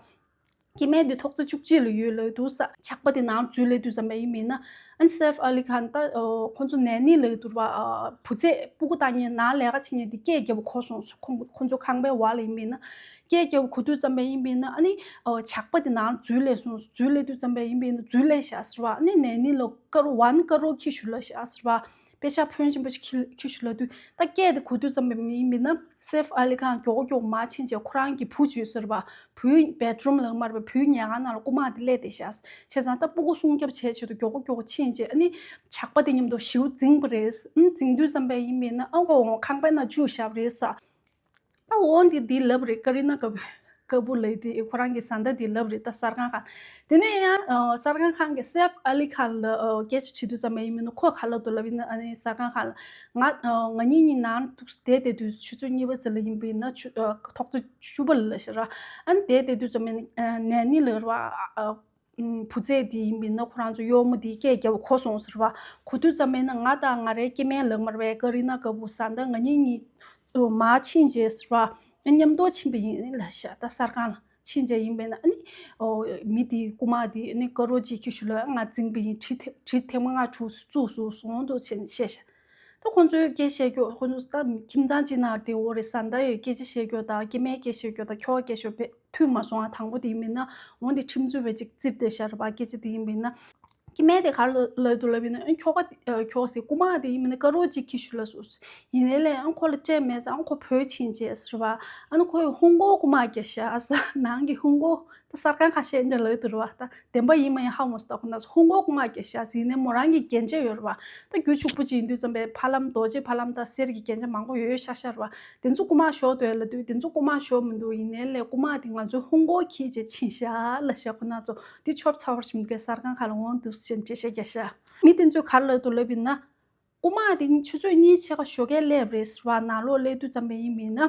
སྐྱེ་དམན་དེ་ཐོག་བརྩེགས་བཅུ་གཅིག་ལ་ཡོད་ལབ་འདུག་ས། ཇག་པ་དེ་ནང་འཛུལ་སླེབས་དུས་ཙམ་པ་ཡིན་མིན་ན་ཨ་ནི་སེབ་ཨ་ལི་ཁཱན་ད་ཨོ་ཁོ་ཚོ་ནན་ནི་ལབ་འདུག་པ། ཨ་བུ་ཚ་སྤུ་གུ་བཏང་མཁན་ནང་ལས་ཀ་བྱེད་མཁན་དེ་སྐད་རྒྱག་པ་གོ་སོང་ཟེར། ཁོ་ཁོ་ཚོ་ཁང་པའི་འོག་ལ་ཡིན་མིན་ན། སྐད་རྒྱག་པ་གོ་དུས་ཙམ་པ་ཡིན་མིན་ན་ཨ་ནི་ཨོ་ཇག་པ་དེ་ནང་འཛུལ་སླེབས་སོང་། འཛུལ་སླེབས་དུས་ཙམ་པ་ཡིན་མིན་ན་འཛུལ་སླེབས་ཤག་ཟེར་བ། ཨ་ནི་ནན་ནི་ལ་དཀར་པོ་ཝན་དཀར་པོ་འཁྱེར་ཤོག་ལབ་ཤག་ཟེར་བ། པེ་ཤག་ཕོན་ཆེན་པོ་ཞིག་འཁྱེར་འཁྱེར་ཤོག་ལབ་དུས་ད་སྐད་དེ་གོ་དུས་ཙམ་པ་ཡིན་མིན་ན་སེབ་ཨ་ལི་ཁཱན་མགྱོགས་པོ་མགྱོགས་པོ་མར་ཕྱིན་བྱས་ཁོ་རང་གི་བུ་བྱོས་ཟེར་བ། བུའི་བེད་རུམ་ལབ་མ་རེད་པ། བུའི་ཉལ་ཁང་ནང་ལ་རྐུ་མ་དེ་སླེབས་བསྡད་ཤག་བྱས་ཙང་ད་སྤུ་གུ་སྲུང་སྐྱོབ་བྱས་ཆེད་དུ་མགྱོགས་པོ་མགྱོགས་པོ་ཕྱིན་བྱས་ཨ་ནི་ཇག་པ་དེ་མཉམ་དུ་ཞེ་པོ་འཛིངས་པ་རེད། ཨ་འཛིངས་དུས་ཙམ་པ་ཡིན་མིན་ན་ཨ་ཁོ་ཁང་པའི་ནང་བཅུག་བཞག་པ་རེད་ས། ད་འོ་འདི་འདི་ལབ་རེད། ཀ་རི་ན་ཀ་ཀ་པུར་ལབ་དེ་ཁོ་རང་གི་བཟའ་ཟླ་འདི་ལབ་རེད། ད་གསར་ཁང་ཁང་། དེ་ནས་ཡང་ཨ་གསར་ཁང་ཁང་གི་སེབ་ཨ་ལི་ཁཱན་ལ་ཨ་སྐད་ཆ་དྲིས་དུས་ཙམ་པ་ཡིན་མིན་ན་ཁོས་ག་ལབ་འདུག་ལབ་ཡིན་ན་ཨ་ནི་གསར་ཁང་ཁང་ལ་ང་ཨ་ང་གཉིས་གཉིས་ནང་འདུག་བསྡད་བསྡད་དུས་ཆུ་ཚོད་གཉིས་པ་ཙམ་ལ་ཡིན་པ་ཡིན་ན་ཆུ་ཨ་ཐོག་བརྩེགས་བཅུ་པ་ལ་ལབ་ཤག་ར། ཨ་ནི་བསྡད་བསྡད་དུས་ཙམ་པ་ཡིན་ན་ཨ་ནན་ནི་ལབ་ར་བ། ཨ་བུ་ཚ་དེ་ཡིན་པ་ཡིན་ན་ཁོ་རང་ཚོ་གཡོག་མོ་དེའི་སྐད་རྒྱབ་པ་གོ་སོང་ཟེར་བ། གོ་དུས་ཙམ་པ་ཡིན་ན་ང་དང་ང་རའི་སྐྱེ་དམན་ལབ་མ་རེད་པས། ཀ་རི་ན་ཀ་པུར་བཟའ་ཟླ་ང་གཉིས་གཉིས་མར་ཕྱིན་བྱས་ཟེར་བ། མཉམ་དུ་ཕྱིན་པ་ཡིན་ལབ་ཤག་ད་གསར་ཁང་ལ་ཕྱིན་བྱས་ཡིན་པ་ཡིན་ན་ཨ་ནི་ཨོ་མི་དེའི་རྐུ་མ་དེ་ཨ་ནི་དཀར་པོ་གཅིག་འཁྱེར་ཤོག་ལབ། ང་འཛིངས་པ་ཡིན། གྲི་ཐེ་གྲི་ཐེངས་མ་ལྔ་དྲུག་བཙུགས་སོང་ཟེར་འདུག་བྱས་བཤད་ཤག་ད་ཁོང་ཚོའི་སྐད་བཤད་རྒྱུ་ཁོང་ཚོ་ད་ཁྱིམ་ཚང་གཅིག་ནང་དེ་འོ་རེད། བཟའ་ཟླ་ཡི་སྐད་ཆ་བཤད་རྒྱུ་དང་སྐྱེ་དམན་སྐད་བཤད་རྒྱུ་དང་ཁྱོ་ག་སྐད་ཤོད་པས་མཐུན་མ་སོང་ཨ། དང་པོ་དེ་ཡིན་མིན་ན་འོ་འདི་ཁྲིམས་རྩོད་པའི་ཅིག་བཙིར་ཏེ་ཤར་བ་སྐད་ཆ་དེ་ཡིན་མིན་ན། སྐྱེ་དམན་དེ་ག་རེ་ལབ་འདུག་ལབ་ཡིན་ན་ཨ་ཁྱོ་ག་ཨ་ཁྱོ་ག་ཟེར་རྐུ་མ་དེ་ཡིན་མིན་ན་དཀར་པོ་གཅིག་འཁྱེར་ཤོག་ལབ་སོང་། ཡིན་ནའི་ལས་ཨ་ཁོ་ལ་སྤྲད་མེད་ཙང་ཨ་ཁོ་བུད་ཕྱིན་བྱས་ཟེར་བ། ཨ་ནི་ཁོས་ཧུང་གོ་རྐུ་མ་རྒྱག་ཤག་ཨ་ས་ནང་གི་ཧུང་གོ་ད་གསར་ཁང་ཁ་ཤས་འདྲ་ལབ་འདུག་རེད་བ། ད་བདེན་པ་ཡིན་མ་ཡིན་ཧ་མ་སོང་། ད་ཁོ་ན་ཧུང་གོ་རྐུ་མ་རྒྱག་ཤག་ཟེར་ནས་མོ་རང་གི་རྒྱན་ཆ་ཡོད་རེད་བ། ད་རྒྱུ་ཕྱུག་པོ་ཅིག་ཡིན་དུས་ཙམ་པའི་ཕ་ལམ་རྡོ་རྗེ་ཕ་ལམ་དང་གསེར་གྱི་རྒྱན་ཆ་མང་པོ་ཡོད་ཤག་ཤག་རེད་བ། དེ་ཚོ་རྐུ་མ་ཤོར་འདུག་ལབ་དུས་དེ་ཚོ་རྐུ་མ་ཤོར་མི་འདུག་ཡིན་ནའི་ལས་རྐུ་མ་དེ་ང་ཚོའི་ཧུང་གོ་འཁྱེར་བྱས་ཕྱིན་ཤག་ལབ་ཤག་ཁོ་ན་ཚོ་དེ་ཆོབ་ཚ་བར་ཞིམ་གི་གསར་ཁང་ཁ་ལ་འོང་འདུག་ཟེར་འགྲེལ་བཤད་རྒྱག་ཤག་མི་དེ་ཚོས་ག་རེ་ལབ་འདུག་ལབ་ཡིན་ན། རྐུ་མ་དེ་ཆུ་ཚོད་གཉིས་ཕྱེད་ཀ་ཞོགས་ཀས་སླེབས་རེད་ཟེར་བ། ནང་ལོགས་སླེབས་དུས་ཙམ་པ་ཡིན་མིན་ན།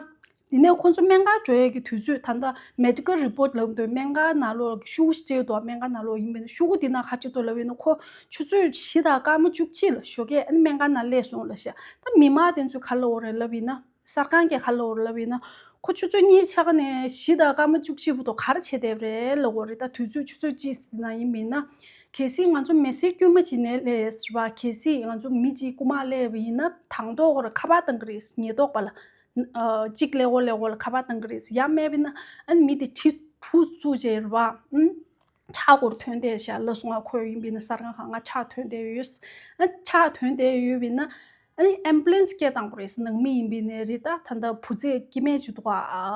དེ་ནས་ཁོང་ཚོ་སྨན་ཁང་འགྲོ་ཡས་ཀྱི་དུས་ཚོད་ད་ལྟ་མེ་ཌི་ཀལ་རི་པོར་ཊི་ལབ་འདུག་སྨན་ཁང་ནང་ལོགས་ཤོག་གུ་ཅིག་འདུག་སྨན་ཁང་ནང་ལོགས་ཡིན་མིན་ན་ཤོག་གུ་དེ་ནང་ག་རེ་བྲིས་འདུག་ལབ་ཡིན་ན་ཁོ་ཆུ་ཚོད་བཞི་དང་སྐར་མ་བཅུ་གཅིག་ལ་ཞོགས་ཀས་ཨ་ནི་སྨན་ཁང་ནང་སླེབས་སོང་ལབ་ཤག་ད་མི་མང་དེ་ཚོས་ག་རེ་ལབ་འོ་རེད་ལབ་ཡིན་ན། གསར་ཁང་གིས་ག་རེ་ལབ་འོ་རེད་ལབ་ཡིན་ན། ཁོ་ཆུ་ཚོད་གཉིས་ཕྱེད་ཀ་ནས་བཞི་དང་སྐར་མ་བཅུ་གཅིག་བར་དུ་ག་རེ་བྱས་བསྡད་པ་རེད་ལབ་འོ་རེད། ད་དུས་ཚོད་ཆུ་ཚོད་གཅིག་ཙམ་ནང་ཡིན་མིན་ན། གལ་སྲིད་ང་ཚོ་མི་སེར་དཀྱུས་མ་ཅིག་ནས་ལས་ཟེར་བ། གལ་སྲིད་ང་ཚོ་མི་གཅིག་རྐུ་མ་སླེབས་པ་ཡིན་ན་དང་ཐོག་ཁོ་ར་ཁ་པར་བཏང་གི་རེད། ཉེན་རྟོག་པ་ལ། ཨ་གཅིག་སླེབས་འོ་སླེབས་འོ་ལ་ཁ་པར་བཏང་གི་རེད། ཡང་མེད་པ་ཡིན་ན་ཨ་ནི་མི་དེ་གྲི་དྲུག་བཙུགས་བྱས་རེད་བ། ཨུམ། ཁྲག་ཁོ་ར་ཐོན་བསྡད་ཤག་ལབ་སོང་ང་། ཁོ་ཡིན་པ་ཡིན་ན་གསར་ཁང་ཁ་ང་ཁྲག་ཐོན་བསྡད་ཡོད། ཨ་ཁྲག་ཐོན་བསྡད་ཡོད་པ་ཡིན་ན། ཨ་ནི་ཨེམ་བུ་ལན་སི་སྐད་བཏང་དགོས་རེད། ནང་མི་ཡིན་པ་ཡིན་ནའི་རེད། ད་ད་ལྟ་བུ་ཚ་སྐྱེ་དམན་ཅིག་འདུག་ག་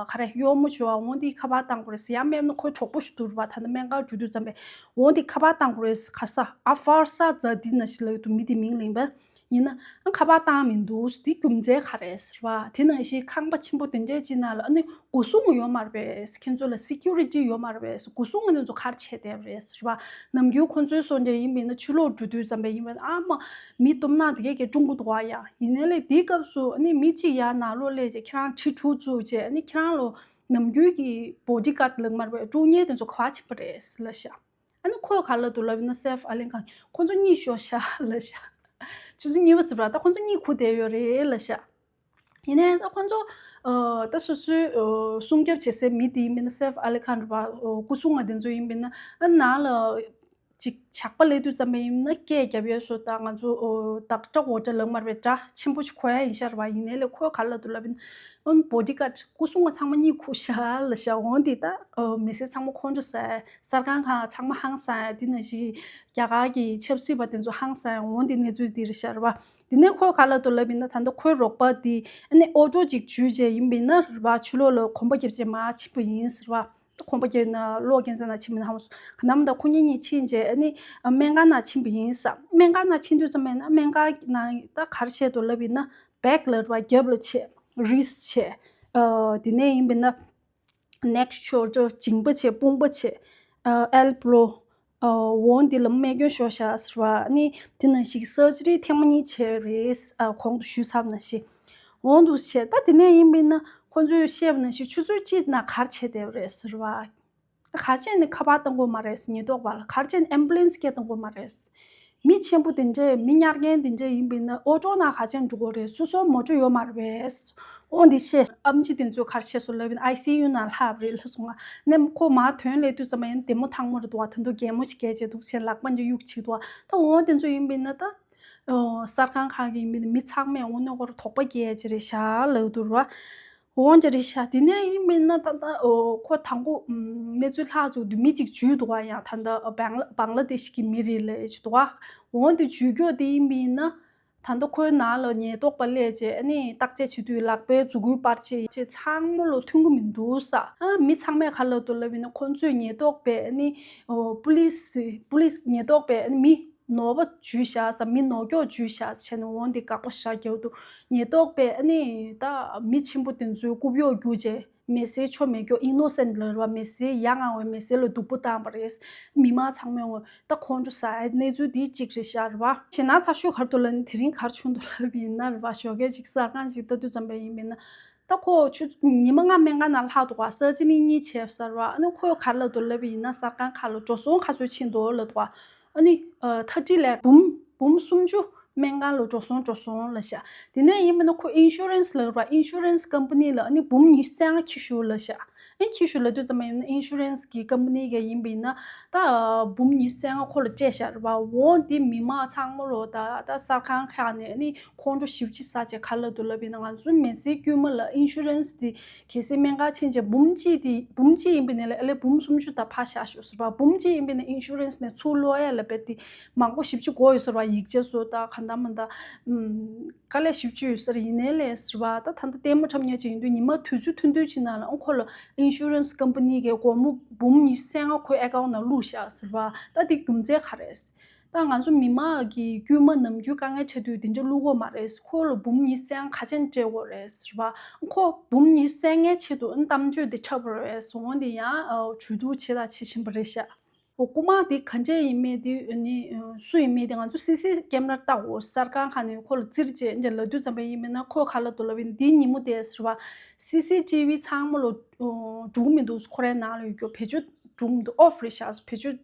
ག་རེ་གཡོག་མོ་ཅིག་ཡོད་པ། འོ་འདི་ཁ་པར་བཏང་དགོས་རེད། ཡང་མེད་ན་ཁོའི་གྲོགས་པོ་ཞིག་འདུག་རེད་པ། ད་ལྟ་སྨན་ཁང་འགྲོ་དུས་ཙམ་པས་འོ་འདི་ཁ་པར་བཏང་དགོས་རེད། ག་ས་ཨ་ཧྥར་ས་ཛ་དི་ན་ཞིག་ལབ་ཀྱི་འདུག་མི་དེ་མིང་ལེན་པ་ཡིན་ན། ཨ་ཁ་པར་བཏང་མི་འདུག་འདི་རྒྱུ་མཚན་ག་རེ་ཟེར་བ། དེ་ནང་བཞིན་ཁང་པ་ཆེན་པོ་དེ་འདྲའི་ཅིག་ནང་ལ་ཨ་ནི་སྒོ་སྲུང་ཡོད་མ་རེད་པས། ཁྱེད་ཚོ་ལ་སི་ཀུ་རི་ཊི་ཡོད་མ་རེད་པས། སྒོ་སྲུང་གི་དེ་ཚོ་ག་རེ་བྱས་བསྡད་པ་རེད་ཟེར་བ། ནམ་རྒྱུན་ཁོང་ཚོའི་སོང་རྒྱ་ཡིན་མིན་ན་ཕྱི་ལོགས་འགྲོ་དུས་ཙམ་པ་ཡིན་པ་ཨ་མ་མི་སྟོབས་ན་དེ་གས་ཀྱི་ཀྲུང་གོ་འདུག་བ་ཡ། ཡིན་ནའི་ལས་དེའི་སྐབས་སུ་ཨ་ནི་མི་གཅིག་ཡར་ནང་ལོགས་སླེབས་བྱས་ཁྱེད་རང་གྲི་དྲུག་བཙུགས་བྱས་ཨ་ནི་ཁྱེད་རང་ལོ་ནམ་རྒྱུན་གྱི་བོ་ཌི་གཱཌ་ལབ་མ་རེད་པས། དཀྲུག་གཉེར་དེ་ཚོ་ག་པར་ཕྱིན་པ་རེད་ལབ་ཤག་ཨ་ནི་ཁོས་ག་ལབ་འདུག་ལབ་ཡིན་ན་སེབ་ཨ་ལིན་ཁང་ཁོང་ཚོ་གཉིད་ཤོར་ཤག་ལབ་ཤག་ཆུ་ཚོད་གཉིས་པ་ཟེར་བ་ད་ཁོང་ཚོ་གཉིད་ཁུག་བསྡད་ཡོད་རེད་ལབ་ཤག་ཡིན་ནའི་ད་ཁོང་ཚོ་ཨ་ད་སོ་སོའི་ཨ་སྲུང་སྐྱོབ་བྱེད་སའི་མི་དེ་ཡིན་མིན་ན་སེབ་ཨ་ལི་ཁཱན་རེད་པ། ཨ་སྐུ་སྲུང་བ་དེ་ཚོ་ཡིན་མིན་ན་ཨ་ནང་ལ་ ཅིག་ཇག་པ་སླེབས་དུས་ཙམ་པ་ཡིན་ན་སྐད་རྒྱབ་ཡས་བཟོ་དང་། ང་ཚོ་ཨོ་ཌག་ཊར་ཝོ་ཊར་ལབ་མ་རེད་པས། སྒྲ་ཆེན་པོ་ཞིག་གོ་ཡ་ཡིན་ཤག་རེད་པ། ཡིན་ནའི་ལས་ཁོས་ག་རེ་ལབ་འདུག་ལབ་ཡིན་ན། ཨོ་ནི་བོ་ཌི་གྷར་ཌི་སྐུ་སྲུང་བ་ཚང་མ་གཉིད་ཁུག་ཤག་ལབ་ཤག་འོ་འདི་ད་ཨོ་མི་སེར་ཚང་མ་ཁོང་ཁྲོ་ཟ་ཡ། གསར་ཁང་ཁག་ཚང་མ་ཧང་སང་ཡ། འདི་ནང་བཞིན་རྒྱ་གར་གྱི་ཆབ་སྲིད་པ་དེ་ཚོ་ཧང་སང་ཡ། འོ་འདི་གནས་ཚུལ་འདི་རེད་ཤག་རེད་པ། དེ་ནས་ཁོས་ག་རེ་ལབ་འདུག་ལབ་ཡིན་ན། ད་ལྟ་ཁོའི་རོགས་པ་དེ་ཨ་ནི་ཨོ་ཊོ་ཅིག་འཇུས་བྱས་ཡིན་པ་ཡིན་ན་རེད་པ། ཕྱི་ལོགས་ལ་གོམ་པ་བརྒྱབ་བྱས་མར་ཕྱིན་པ་ཡིན་ཟེར་བ། གོམ་པ་བརྒྱབ་ན་གློག་རྒྱན་ཚང་ནང་ཕྱིན་པ་ཡིན་ན་ཧ་མ་སོང་། ག་ནམ་ད་ཁོ་གཉིས་གཉིས་ཕྱིན་བྱས་ཨ་ནི་སྨན་ཁང་ནང་ཕྱིན་པ་ཡིན་ས། སྨན་ཁང་ནང་ཕྱིན་དུས་ཙམ་པ་ཡིན་ན་སྨན་ཁང་ནང་ད་ག་རེ་བྱས་འདུག་ལབ་ཡིན་ན། བེག་ལབ་རེད་པ། རྒྱབ་ལ་བྱས། རིས་བྱས། ཨ་དེ་ནས་ཡིན་པ་ཡིན་ན། ནེག་ཤོལ་ཌར། མཇིང་པ་བྱས། དཔུང་པ་བྱས། ཨ་ཨེལ་བོ། ཨ་འོ་འདི་ལ་རྨས་སྐྱོན་ཤོར་ཤག་ཟེར་བ། ཨ་ནི་དེ་ནང་བཞིན་སར་ཇི་རི་ཐེངས་མ་གཉིས་བྱས་རེད། ཨ་གོང་དུ་ཞུས་ཚར་བ་ནང་བཞིན། འོ་འདུག་བྱས། ད་དེ་ནས་ཡིན་པ་ཡིན་ན་ཁོང་ཚོས་བཤད་པ་ནང་བཞིན་ཆུ་ཚོད་གཅིག་ནང་ག་རེ་བྱས་བསྡད་པ་རེད་ཟེར་བ། ག་རེ་བྱས་ནས་ཁ་པར་བཏང་དགོས་མ་རེད། ཉེན་རྟོག་པ་ལ་ག་རེ་བྱས་ནས་ཨེམ་བུ་ལེན་སི་སྐད་གཏོང་དགོས་མ་རེད། མི་ཆེན་པོ་དེ་འདྲས། མི་ཉར་མཁན་དེ་འདྲས་ཡིན་པ་ཡིན་ན་ཨོ་ཊོ་ནང་ག་རེ་བྱས་ནས་འགྲོ་དགོས་རེད། སོ་སོ་མོ་ཊ་ཡོད་མ་རེད་པས། འོ་འདི་བཤད། ཨེམ་ཆི་དེ་ཚོས་ག་རེ་བྱས་སོང་ལབ་ཡིན་ན། ཨའི་སི་ཡུ་ནང་ལྷག་པ་རེད་ལབ་སོང་ང་། ནས་ཁོ་མར་ཐོན་སླེབས་དུས་ཙམ་པ་ཡིན་ན་བདེ་མོ་ཐང་མོ་རེད་འདུག་པ། ད་དུང་གད་མོ་ཞིག་བགད་བྱས་འདུག་བྱས། ལག་པ་འདི་གཡུག་བྱས་འདུག་པ། ད་འོ་དེ་ཚོ་ཡིན་པ་ཡིན་ན་ད། ཨོ་གསར་ཁང་ཁག་གི་ཡིན་པ་ཡིན་ན་མི་ཚང་མས་འོ་ནི་ཁོ་ར་དོགས་པ་སྐྱེ་ཡ་ཅིག་རེད་ཤག་ལབ་འདུག་ར། འོ་འདི་རེད་ཤག་དེ་ནས་ཡིན་པ་ཡིན་ན་ད་ལྟ་ཨོ་ཁོ་དང་པོ་ཨམ་གནས་ཚུལ་ལྷག་བཅུག་དུས་མི་གཅིག་འཇུས་འདུག་པ། ཡང་ད་ལྟ་ཨ་བང་ལ་བང་ལ་དེ་ཤི་གི་མི་རེད་ལབ་ཅིག་འདུག་པ། འོ་འདི་འཇུས་སྐྱོ་དེ་ཡིན་པ་ཡིན་ན། ད་ལྟ་ཁོའི་ནང་ལ་ཉེན་རྟོག་པ་སླེབས་བྱས་ཨ་ནི་བརྟག་དཔྱད་བྱེད་དུས་ལག་པའི་མཛུབ་གུ་སྤར་བྱས་བྱས་ཚང་མ་ལོ་མཐུན་གི་མི་འདུག་ས། ཨ་མི་ཚང་མས་ག་རེ་ལབ་འདུག་ལབ་ཡིན་ན། ཁོང་ཚོས་ཉེན་རྟོག་པས་ཨ་ནི་ཨོ་པུ་ལིས་པུ་ལིས་ཉེན་རྟོག་པས་ཨ་ནི་མི་ནོར་བ་འཇུས་བཞག་ས། མི་ནོར་སྐྱོག་འཇུས་བཞག་བྱས་ནས་འོ་འདི་དགག་པ་ཞེ་དྲག་རྒྱག་འདུག་ཉེན་རྟོག་པས་ཨ་ནི་ད་མི་ཆེན་པོ་དེ་ཚོའི་རྐུབ་གཡོག་བརྒྱུགས་བྱས། མི་སེར་ཆོ་མེད་སྐྱོ། ཨི་ནོ་སེན་ཊི་ལབ་ར་བ། མི་སེར་ཡ་ང་བའི་མི་སེར་ལ་སྡུག་པོ་བཏང་པ་རེད། མི་མང་ཚང་མས་འོ་ད་ཁོང་ཁྲོ་ཟ་ཡ་གནས་ཚུལ་འདི་གཅིག་རེད་ཤག་རེད་བ། ཞེ་ན་ཚ་ཤོས་ག་རེ་འདུག་ལབ་ན། དེ་རིང་ག་རེ་བྱུང་འདུག་ལབ་ཡིན་ན་རེད་བ། ཞོགས་ཀས་ཅིག་གསར་ཁང་ཅིག་ལྟ་དུས་ཙམ་པ་ཡིན་པ་ཡིན་ན། ད་ཁོ་ཆུ་ཉི་མ་ལྔ་སྨན་ཁང་ནང་ལྷག་འདུག་ག་སར་ཇི་རི་གཉིས་བྱས་ཟེར་བ། ཨ་ནི་ཁོས་ག་རེ་ལབ་འདུག་ལབ་པ་ཡིན་ན། གསར་ཁང་ཁག་ལ་འགྲོ་སོང་ག་ཚོད་ཕྱིན་འདུག་ལབ་འདུག་ག་ཨ་ནི་ཨ་ཐ་ཊི་ལེག་འབུམ་འབུམ་སུམ་ཅུ་སྨན་ཁང་ལ་འགྲོ་སོང་འགྲོ་སོང་ལབ་ཤག་དེ་ནས་ཡིན་པ་ན་ཁོ་ཨིན་ཤུ་རན་སི་ལབ་ར། ཨིན་ཤུ་རན་སི་ཀམ་པ་ནི་ལ་ཨ་ནི་འབུམ་ཉི་ཤུ་རྩ་ལྔ་འཁྱེར་ཤོག་ལབ་ཤག་ཨ་ནི་འཁྱེར་ཤོག་ལབ་དུས་ཙམ་པ་ཡིན་ན་ཨིན་ཤུ་རན་སི་གི་ཀམ་པ་ནི་ག་ཡིན་པ་ཡིན་ན། ད་འབུམ་ཉི་ཤུ་རྩ་ལྔ་ཁོ་ལ་སྤྲད་ཤག་རེད་བ། འོ་འདི་མི་མང་ཚང་མ་ལོ་ད་ད་གསར་ཁང་ཁག་ནས་ཨ་ནི་ཁོང་ཁྲོ་ཞེ་པོ་ཅིག་ཟ་བྱས་ག་རེ་ལབ་འདུག་ལབ་པ་ཡིན་ན། ང་ཚོའི་མི་སེར་དཀྱུས་མ་ལ་ཨིན་ཤུ་རན་སི་དེ་གལ་སྲིད་སྨན་ཁང་ཕྱིན་བྱས་འབུམ་གཅིག་དེ་འབུམ་གཅིག་ཡིན་པ་ཡིན་ན་ཨ་ལས་འབུམ་སུམ་ཅུ་ད་ཕར་བཞག་ཤོག་ཟེར་བ། འབུམ་གཅིག་ཡིན་པ་ཡིན་ན་ཨིན་ཤུ་རན་སི་ནས་ཚུར་སློག་ཡ་ལ་རྦད་དེ་མང་པོ་ཞེ་པོ་ཅིག་དགོས་ཡོད་ཟེར་བ། ཡིག་ཆ་བཟོ་ད་ག་འདྲ་མི་འདྲ་ཨམ་དཀའ་ལས་ཞེ་པོ་ཅིག་ཡོད་ས་རེད། ཡིན་ནའི་ལས་ཟེར་བ། ད་ད་ལྟ་ལྟད་མོ་འཁྲབ་མཁན་ཅིག་ཡིན་དུས་ཉི་མ་དུས་ཚོད་ཐུང་ཐུང་ཅིག་ནང་ལ་ཨང་ཁོ་ལ་ཨིན་ཤུ་རན་སི་ཀམ་པ་ནི་གིས་སྒོར་མོ་འབུམ་ཉི་ཤུ་རྩ་ལྔ་ཁོའི་ཨེ་ཀའུན་ནང་བླུགས་བཞག་ཟེར་བ། ད་དེ་རྒྱུ་མཚན་ག་རེ་རེད། ད་ང་ཚོ་མི་མང་གི་དཀྱུས་མ་ནམ་རྒྱུན་དཀའ་ངལ་འཕྲད་དུས་དེ་འདྲ་བླུག་དགོས་མ་རེད། ཁོ་ལ་འབུམ་ཉི་ཤུ་རྩ་ལྔ་ག་ཅན་སྤྲད་དགོས་རེད་ཟེར་བ། ཁོ་འབུམ་ཉི་ཤུ་རྩ་ལྔའི་ཆེད་དུ་གཏམ་བརྗོད་དེ་འཁྲབ་པ་རེད་སོང་། འོ་འདི་ཡང་ཇུས་གཏོགས་བྱེད་དང་བྱེད་བཞིན་པ་རེད་ཤག་འོ་རྐུ་མ་དེ་ག་འདྲས་ཡིན་མིན་དེ་ནི་སུ་ཡིན་མིན་དེ་ང་ཚོ་སི་སི་ཀེམ་ར་བལྟ་འོ། གསར་ཁང་ཁག་ནས་ཁོ་ལ་བཙིར་བྱས་འདྲ་ལབ་དུས་ཙམ་པ་ཡིན་མིན་ན། ཁོས་ག་ལབ་འདུག་ལབ་ཡིན། འདིའི་ཉིན་མོ་དེ་ཟེར་བ། སི་སི་ཊི་བི་ཚང་མ་ལོ་འགྲོ་གི་མི་འདུག་ཁོ་རའི་ནང་ལ་ཡོད་རྒྱུ་བེད་སྤྱོད་འགྲོ་གི་མི་འདུག་ཨོཕ་རེད་ཤག་བེད་སྤྱོད་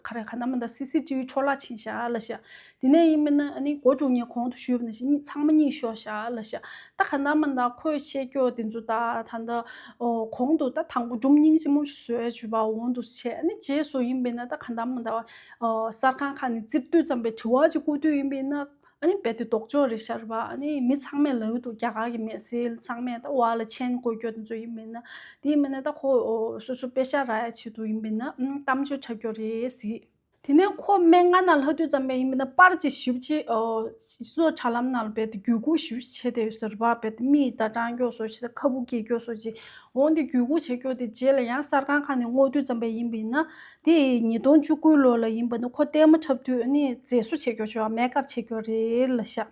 ག་རེ་ག་འདྲ་མི་འདྲ་སི་སི་ཊི་བི་འཕྲོ་བརླག་ཕྱིན་ཤག་ལབ་ཤག་དེ་ནས་ཡིན་མིན་ན་ཨ་ནི་འགོ་འཛུགས་མཁན་གོང་དུ་ཞུས་པ་ནང་བཞིན་ཚང་མ་གཉིད་ཤོར་ཤག་ལབ་ཤག་ད་ག་འདྲ་མི་འདྲ་ཁོས་བཤད་རྒྱུ་དེ་ཚོ་ད་ད་ལྟ་ཨོ་གོང་དུ་ད་དང་པོ་སྒྲུང་སྙིང་རྗེ་མོ་ཞིག་བཟོས་བྱུས་པ་འོང་འདུག་བྱས། ཨ་ནི་རྗེས་སུ་ཡིན་པས་ན་ད་ག་འདྲ་མི་འདྲ་བ་ཨོ་གསར་ཁང་ཁག་ནས་བཙིར་དུས་ཙམ་པའི་དྲི་བ་ཅིག་བསྐུར་དུས་ཡིན་པས་ན། ཨ་ནི་རྦད་དེ་ལྡོག་ཕྱོགས་རེད་ཤག་རེད་བ། ཨ་ནི་མི་ཚང་མས་ལབ་ཀྱི་འདུག་རྒྱ་གར་གྱི་མི་སེར་ཚང་མས་ད་བར་ལ་མཆན་བཀོད་རྒྱུ་དེ་ཚོ་ཡིན་པས་ན། དེ་ཡིན་པས་ན་ད་ཁོ་ཨོ་སོ་སོ་པེ་ཤག་རག་ཡ་ཆེད་དུ་ཡིན་པས་ན་ཨ་གཏམ་བརྗོད་འཁྲབ་རྒྱུ་རེད་ཟེར། དེ་ནས་ཁོ་སྨན་ཁང་ནང་ལྷག་དུས་ཙམ་པ་ཡིན་པས་ན་པར་ཅིག་ཞིབ་ཅིག་ཨོ་སྤྱི་ཚོགས་དྲ་ལམ་ནང་ལ་རྦད་དེ་བརྒྱུད་སྐུར་ཞིབ་བྱས་བསྡད་ཡོད་ཟེར་བ། རྦད་དེ་མིག་ད་སྐྲག་རྒྱུ་བཟོ་ཅིག་ད་ཁ་སྦུབ་སྐྱེ་རྒྱུ་བཟོ་ཅིག་འོ་འདི་བརྒྱུད་སྐུར་བྱེད་རྒྱུ་དེ་རྗེས་ལ་ཡང་གསར་ཁང་ཁག་ནས་བསྔོག་དུས་ཙམ་པ་ཡིན་པས་ན། དེ་ཉིས་སྟོང་བཅུ་དགུ་ལོ་ལ་ཡིན་པ་ན་ཁོ་ལྟད་མོ་འཁྲབ་དུས་ཨ་ནི་མཛེས་བཟོ་བྱེད་རྒྱུ་ཞོ་མེག་ཨབ་བྱེད་རྒྱུ་རེད་ལབ་ཤག་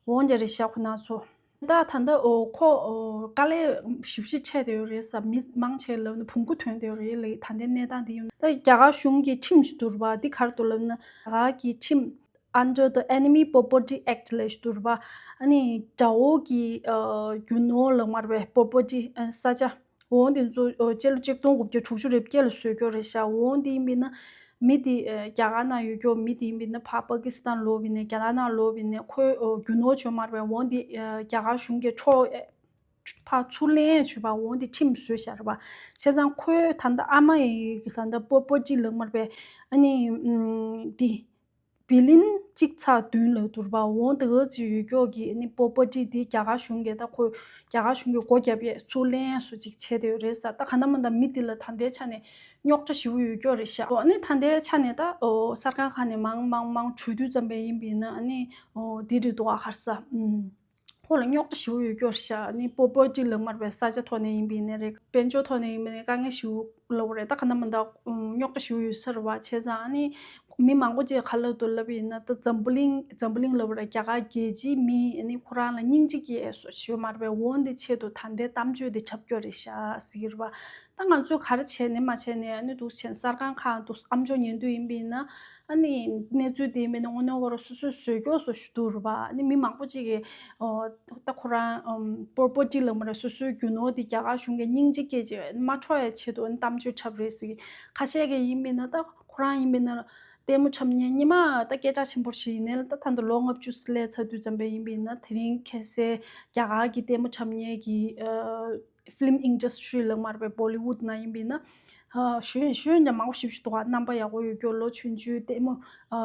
འོ་འདི་རེད་ཤག་ཁོ་ན་ཚོ། ད་ད་ལྟ་ཨོ་ཁོ་ཨོ་དཀའ་ལས་ཞེ་པོ་ཅིག་འཕྲད་བསྡད་ཡོད་རེད་ས། མི་མང་ཆེ་ལ་ནི་བོང་གུ་ཐོན་བསྡད་ཡོད་རེད་ལབ། ད་ལྟའི་གནས་སྟངས་འདི་ཡིན་ན་ད་རྒྱ་གར་གཞུང་གི་ཁྲིམས་ཤིག་འདུག་རེད་པ། འདི་ག་རེ་འདུག་ལབ་ན་རྒྱ་གར་གྱི་ཁྲིམས། Under the Enemy Property Act ལབ་ཞིག་འདུག་རེད་པ། ཨ་ནི་དགྲ་བོ་གི་ཨ་རྒྱུ་ནོར་ལ་མར་བའི་པོ་པར་ཊི་ཨ་ས་ཆ་འོ་འདི་ཚོ་ཨ་སྤྱི་ལོ་ཆིག་སྟོང་དགུ་བརྒྱ་དྲུག་ཅུ་རེ་བརྒྱད་ལ་བཟོས་རྒྱུ་རེད་ཤག་འོ་འདི་ཡིན་པས་ན་མི་འདི་ཨ་རྒྱ་གར་ནང་ཡོད་རྒྱུ་མི་འདི་ཡིན་པས་ན་ཕར་པ་ཀི་སི་ཐན་ལོག་པས་ནས་རྒྱ་ནག་ནང་ལོག་པས་ནས་ཁོའི་ཨ་རྒྱུ་ནོར་བྱུང་མར་བའི་འོ་འདི་ཨ་རྒྱ་གར་གཞུང་གིས་འཕྲོག་ཨ་ ཕར་ཚུར་ལེན་བྱུས་པ་འོང་དེ་ཁྲིམས་བཟོས་བཞག་རེད་པ། བྱས་ཙང་ཁོའི་ད་ལྟ་ཨ་མ་ཡི་ད་ལྟ་པོ་པོ་ཅི་ལགས་མར་པས་ཨ་ནི་འདི་བི་ལིན་གཅིག་ཚེག་བདུན་ལ་བསྡུར་བ་འོང་དེ་ག་ཚོད་ཡོད་ཀྱོག་གི་ཨ་ནི་པོ་པོ་ཅི་འདི་རྒྱ་གར་གཞུང་གིས་ད་ཁོ་རྒྱ་གར་གཞུང་གིས་སྒོ་བརྒྱབ་ཡས་ཚུར་ལེན་སུ་ཅིག་བྱས་དེ་ཡོད་རེད་ས། ད་ག་ན་མ་ད་མི་དེ་ལ་ད་ལྟའི་ཆ་ནས་རྙོག་དྲ་ཞེ་པོ་ཡོད་ཀྱོག་རེད་ཤག་ཨ་ནི་ད་ལྟའི་ཆ་ནས་ད་གསར་ཁང་ཁག་ནས་མང་མང་མང་བྱུས་དུས་ཙམ་པ་ཡིན་པ་ཡིན་ན་ཨ་ནི་འདི་རེད་འདུག་ཨ་ཧར་ས། ཁོ་ལ་རྙོག་དྲ་ཞེ་པོ་ཡོད་ཀྱོག་རེད་ཤག་ཨ་ནི་པོ་པོ་ཅི་ལགས་མར་པས་ས་ཆ་ཐོག་ནས་ཡིན་པ་ཡིན་ནའི་རེད། དཔལ་འབྱོར་ཐོག་ནས་ཡིན་པ་ཡིན་ནའི་དཀའ་ངལ་ཞེ་པོ་ལབ་དགོས་རེད། ད་ག་ན་མ་ད་རྙོག་དྲ་ཞེ་པོ་ཡོད་ས་རེད་པ། བྱས་ཙང་ཨ་ནི་མི་མང་པོ་ཅིག་ག་ལབ་འདུག་ལབ་པ་ཡིན་ན་ད་འཛམ་བུ་གླིང་འཛམ་བུ་གླིང་ལབ་དགོས་རེད། རྒྱ་གར་རྒྱལ་སྤྱིའི་མི་ཨ་ནི་ཁོ་རང་ལ་སྙིང་རྗེ་སྐྱེ་ཡས་བཟོ་ཞུ་མར་པས་འོང་དེ་ཆེད་དུ་ད་ལྟའི་གཏམ་བརྗོད་དེ་ཁྱབ་ཀྱོག་རེད་ཤག་ཟེར་གྱི་རེད་པ། ད་ང་ཚོས་ག་རེ་བྱས་ནས་མ་བྱས་ནས་ཨ་ནི་འདུག་བྱས་ནས་གསར་ཁང་ཁག་འདུག་ཨམ་ཅོག་ཉན་དུས་ཡིན་པ་ཡིན་ན་ཨ་ནི་གནས་ཚུལ་དེ་མིན་ན་དངོས་གནས་ཁོ་རང་སོ་སོས་བཟོས་ཀྱོག་བཟོ་ཞུ་འདུག་རེད་པ། ཨ་ནི་མི་མང་པོ་ཅིག་གིས་ཨོ་ད་ཁོ་རང་ཨམ་པོ་པོ་ཅི་ལགས་མར་པས་སོ་སོའི་རྒྱུ་ནོར་དེ་རྒྱ་གར་གཞུང་གིས་སྙིང་རྗེ་སྐྱེ་བྱས་མ་འཕྲོག་ཡ་ཆེད་དུ་ཨ་ནི་གཏམ་བརྗོད་འཁྲབ་རེད་ཟེར་གི། ཁ་ཤས་ཀྱིས་ཡིན་པ་ཡིན་ན་ད་ཁོ་རང་ཡིན་པ་ཡིན་ན་ལྟད་མོ་འཁྲབ་མཁན་སྔོན་མ་ད་སྐད་གྲགས་ཆེན་པོ་ཞིག་ཡིན་ནའི་ད་ད་ལྟ་ལོ་ལྔ་བཅུ་སླེབས་ཚར་དུས་ཙམ་པ་ཡིན་པ་ཡིན་ན་དེ་རིང་ཁ་སང་རྒྱ་གར་གྱི་ལྟད་མོ་འཁྲབ་མཁན་གྱི་ཨ། ཕི་ལིམ་ཨིན་ཌ་སི་ཊི་རི་ལབ་མར་པས་བོ་ལི་ཝུད་ནང་ཡིན་པ་ཡིན་ན། ཨ་ཞུ་ཡིན་ཞུ་ཡིན་ཀྱང་མང་པོ་ཞིག་ཞིག་འདུག་ག་རྣམ་པ་ཡག་པོ་ཡོད་ཀྱོག་ལོ་ཆུང་ཆུང་ལྟད་མོ་ཨ་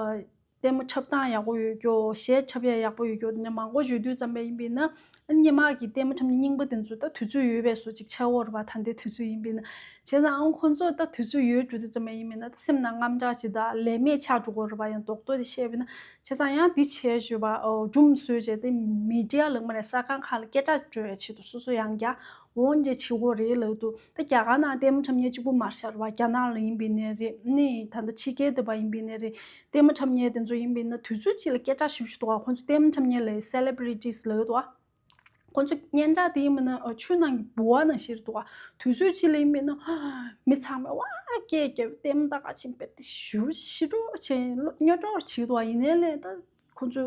ལྟད་མོ་འཁྲབ་སྟངས་ཡག་པོ་ཡོད་ཀྱོག་གཞས་འཁྲབ་ཡ་ཡག་པོ་ཡོད་ཀྱོག་དེ་འདྲ་མང་པོ་ཞིག་ཡོད་དུས་ཙམ་པ་ཡིན་པ་ཡིན་ན། ཨ་སྔོན་མ་གི་ལྟད་མོ་འཁྲབ་མཁན་རྙིང་པ་དེ་ཚོ་ད་དུས་ཚོད་ཡོད་པའི་བཟོ་ཅིག་ཆགས་ཡོད་རེད་པ། ད་ལྟའི་དུས་ཚོད་ཡིན་པ་ཡིན་ན། བྱས་ཙང་ཨང་ཁོང་ཚོ་ད་དུས་ཚོད་ཡོད་འགྲོ་དུས་ཙམ་པ་ཡིན་པ་ཡིན་ན་ད་སེམས་ནང་དངངས་སྐྲག་ཅིག་དང་ལས་མེད་ཆགས་འགྲོ་གི་རེད་པ། ཡང་རྡོག་རྡོག་དེ་བཤད་པ་ཡིན་ན། བྱས་ཙང་ཡང་འདི་བྱས་ཞུས་པ་ཨོ་སྒྲུང་བཟོས་བྱས་ཏེ་མི་ཌི་ཡ་ལབ་མ་རེད། གསར་ཁང་ཁག་ལ་སྐད་གྲགས་འགྲོ་ཡ་ཆེད་དུ་སོ་སོ་ཡང་བསྐྱར་འོང་འདི་བྱེད་དགོས་རེད་ལབ་འདུག་ད་རྒྱ་གར་ནང་ལྟད་མོ་འཁྲབ་མཁན་གཅིག་པུ་མ་རེད་ཤག་རེད་པ། རྒྱ་ནག་ལ་ཡིན་པ་ཡིན་ནའི་རེད། ནི་ད་ལྟ་ཕྱི་རྒྱལ་དེ་པ་ཡིན་པ་ཡིན་ནའི་རེད། ལྟད་མོ་འཁྲབ་མཁན་དེ་ཚོ་ཡིན་པ་ཡིན་ན་དུས་ཚོད་གཅིག་ལ་སྐད་གྲགས་ཞེ་པོ་ཞིག་འདུག་ག་ཁོང་ཚོ་ལྟད་མོ་འཁྲབ་མཁན་ལ་སེ་ལེ་བྷི་རི་ཊི་ལབ་འདུག་ག་ཁོང་ཚོ་སྙན་གྲགས་དེ་ཡིན་པ་ན་ཨ་ཆུ་ནང་གི་ལྦུ་བ་ནང་བཞིན་རེད་འདུག་ག་དུས་ཚོད་གཅིག་ལ་ཡིན་པ་ན་མི་ཚང་མས་ཝ་སྐད་རྒྱབ་ལྟད་མོ་ལྟ་ག་ཕྱིན་པས་དེ་ཞུ་ཤི་འགྲོ་བྱས་སྨྱོ་འགྲོ་བྱེད་འདུག་ག་ཡིན་ནའི་ལས་ད་ཁོང་ཚོ་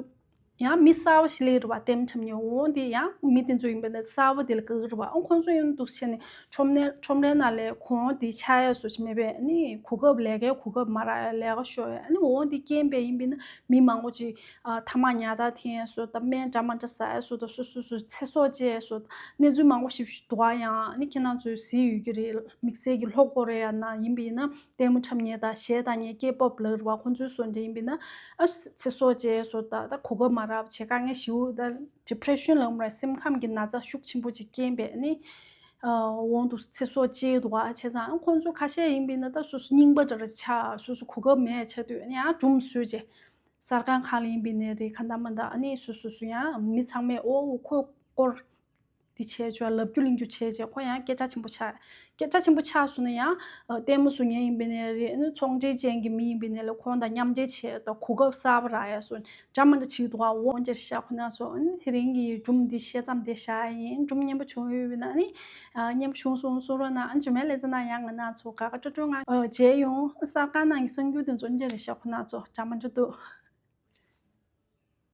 ཡང་མི་གསར་པ་ཞིག་སླེབས་རེད་པ། ལྟད་མོ་འཁྲབ་མཁན་འོང་དེ་ཡང་མི་དེ་ཚོ་ཡིན་པ་ན་གསར་པ་དེ་ལ་དགའ་གི་རེད་པ། ཨང་ཁོང་ཚོ་ཡང་འདུག་བྱས་ནས་ཁྲོམ་ནས་ཁྲོམ་རའི་ནང་ལས་གོང་དེ་ཆགས་ཡ་བཟོ་ཞིག་མེད་པས། ཨ་ནི་གོ་སྐབས་ལས་ཀའི་གོ་སྐབས་མ་རག་ཡ་ལས་ཀ་ཤོར་ཡ། ཨ་ནི་འོང་དེ་རྐྱེན་པས་ཡིན་པ་ན་མི་མང་པོ་ཅིག་ཨ་ཐ་མག་ཉར་ཐག་འཐེན་སོགས་དང་སྨན་འདྲ་མི་འདྲ་ཟ་ཡ་སོགས་དང་སོ་སོ་སོ་སོ་ཚེ་སྲོག་བཅད་སོགས་དང་གནས་ཚུལ་མང་པོ་ཞིག་འདུག་ག་ཡང་ཨ་ནི་ཁྱེད་རང་ཚོས་གཟིགས་ཡོད་ཀྱི་རེད། དམིགས་བསལ་གྱི་ལྷོ་ཀོ་རི་ཡ་ནང་ཡིན་པ་ཡིན་ན་ལྟད་མོ་འཁྲབ་མཁན་དང་གཞས་བཏང་མཁན་ཀེ་པོབ་ལབ་རེད་པ། ཁོང་ཚོའི་བཟོ་འདྲ་ཡིན་པ་ཡིན་ན་ཨ་ཚེ་སྲོག་བཅད་སོགས་དང་ད་གོ་སྐབས་མ་རག་བྱས་དཀའ་ངལ་ཞེ་པོ་དང་ཌི་པི་རེ་ཤན་ལབ་མ་རེད། སེམས་ཁམས་ཀྱི་ན་ཚ་ཤུགས་ཆེན་པོ་ཅིག་རྐྱེན་པས་ཨ་ནི་ཨ་འོང་དུ་ཚེ་སྲོག་བཅད་འདུག་ག་བྱས་ཙང་ཁོང་ཚོ་ཁ་ཤས་ཡིན་པ་ཡིན་ན་ད་སོ་སོ་རྙིང་པ་འདྲ་རེ་ཆགས། སོ་སོ་གོ་སྐབས་མེད་ཆགས་དུས་ཨ་ནི་ཡང་སྒྲུང་བཟོས་བྱས་གསར་ཁང་ཁག་ལ་ཡིན་པ་ཡིན་ནའི་རེད། གང་ལྟར་མ་ལྟར་ཨ་ནི་སོ་སོ་སོ་ཡང་མི་ཚང་མས་ཨོ་ཁོ་སྐོར་འདི་བྱས་ཆོག་ལབ་རྒྱུ་གླེང་རྒྱུ་བྱས་བྱས་ཁོ་ཡང་སྐད་གྲགས་ཆེན་པོ་ཆགས། སྐད་གྲགས་ཆེན་པོ་ཆགས་སོང་ན་ཡང་ཨ་ལྟད་མོ་བཟོ་མཁན་ཡིན་པ་ཡིན་ནའི་རེད། ཨ་ནི་ཚོང་འབྲེལ་ཅན་གྱི་མི་ཡིན་པ་ཡིན་ནའི་ལ་ཁོང་དང་མཉམ་འབྲེལ་བྱས་དང་གོ་སྐབས་གསར་པ་རག་ཡ་སོང་འདྲ་མི་འདྲ་བྱེད་འདུག་ག་འོང་འདིར་བཞག་ཁོ་ན་སོང་། ཨ་ནི་དེ་རིང་གི་སྒྲུང་འདི་བཤད་མཚམས་འདིར་བཞག་ཡིན། སྒྲུང་སྙན་པོ་བྱུང་ཡོད་པ་ཡིན་ན་ཨ་ནི་ཨ་སྙན་པོ་བྱུང་སོང་གསུང་རོགས་གནང་། ཨ་ནི་རྗེས་མའི་ལེ་ཚན་ནང་ཡང་ང་རང་ཚོ་དགའ་དགའ་སྤྲོ་སྤྲོ་ངང་ཨ་མཇལ་ཡོང་། གསར་ཁང་ནང་གི་གསར་འགྱུར་དེ་ཚོ་འདིར་བཞག་ཁོ་ན་ཚོ་འདྲ་མི་འདྲ་འདུག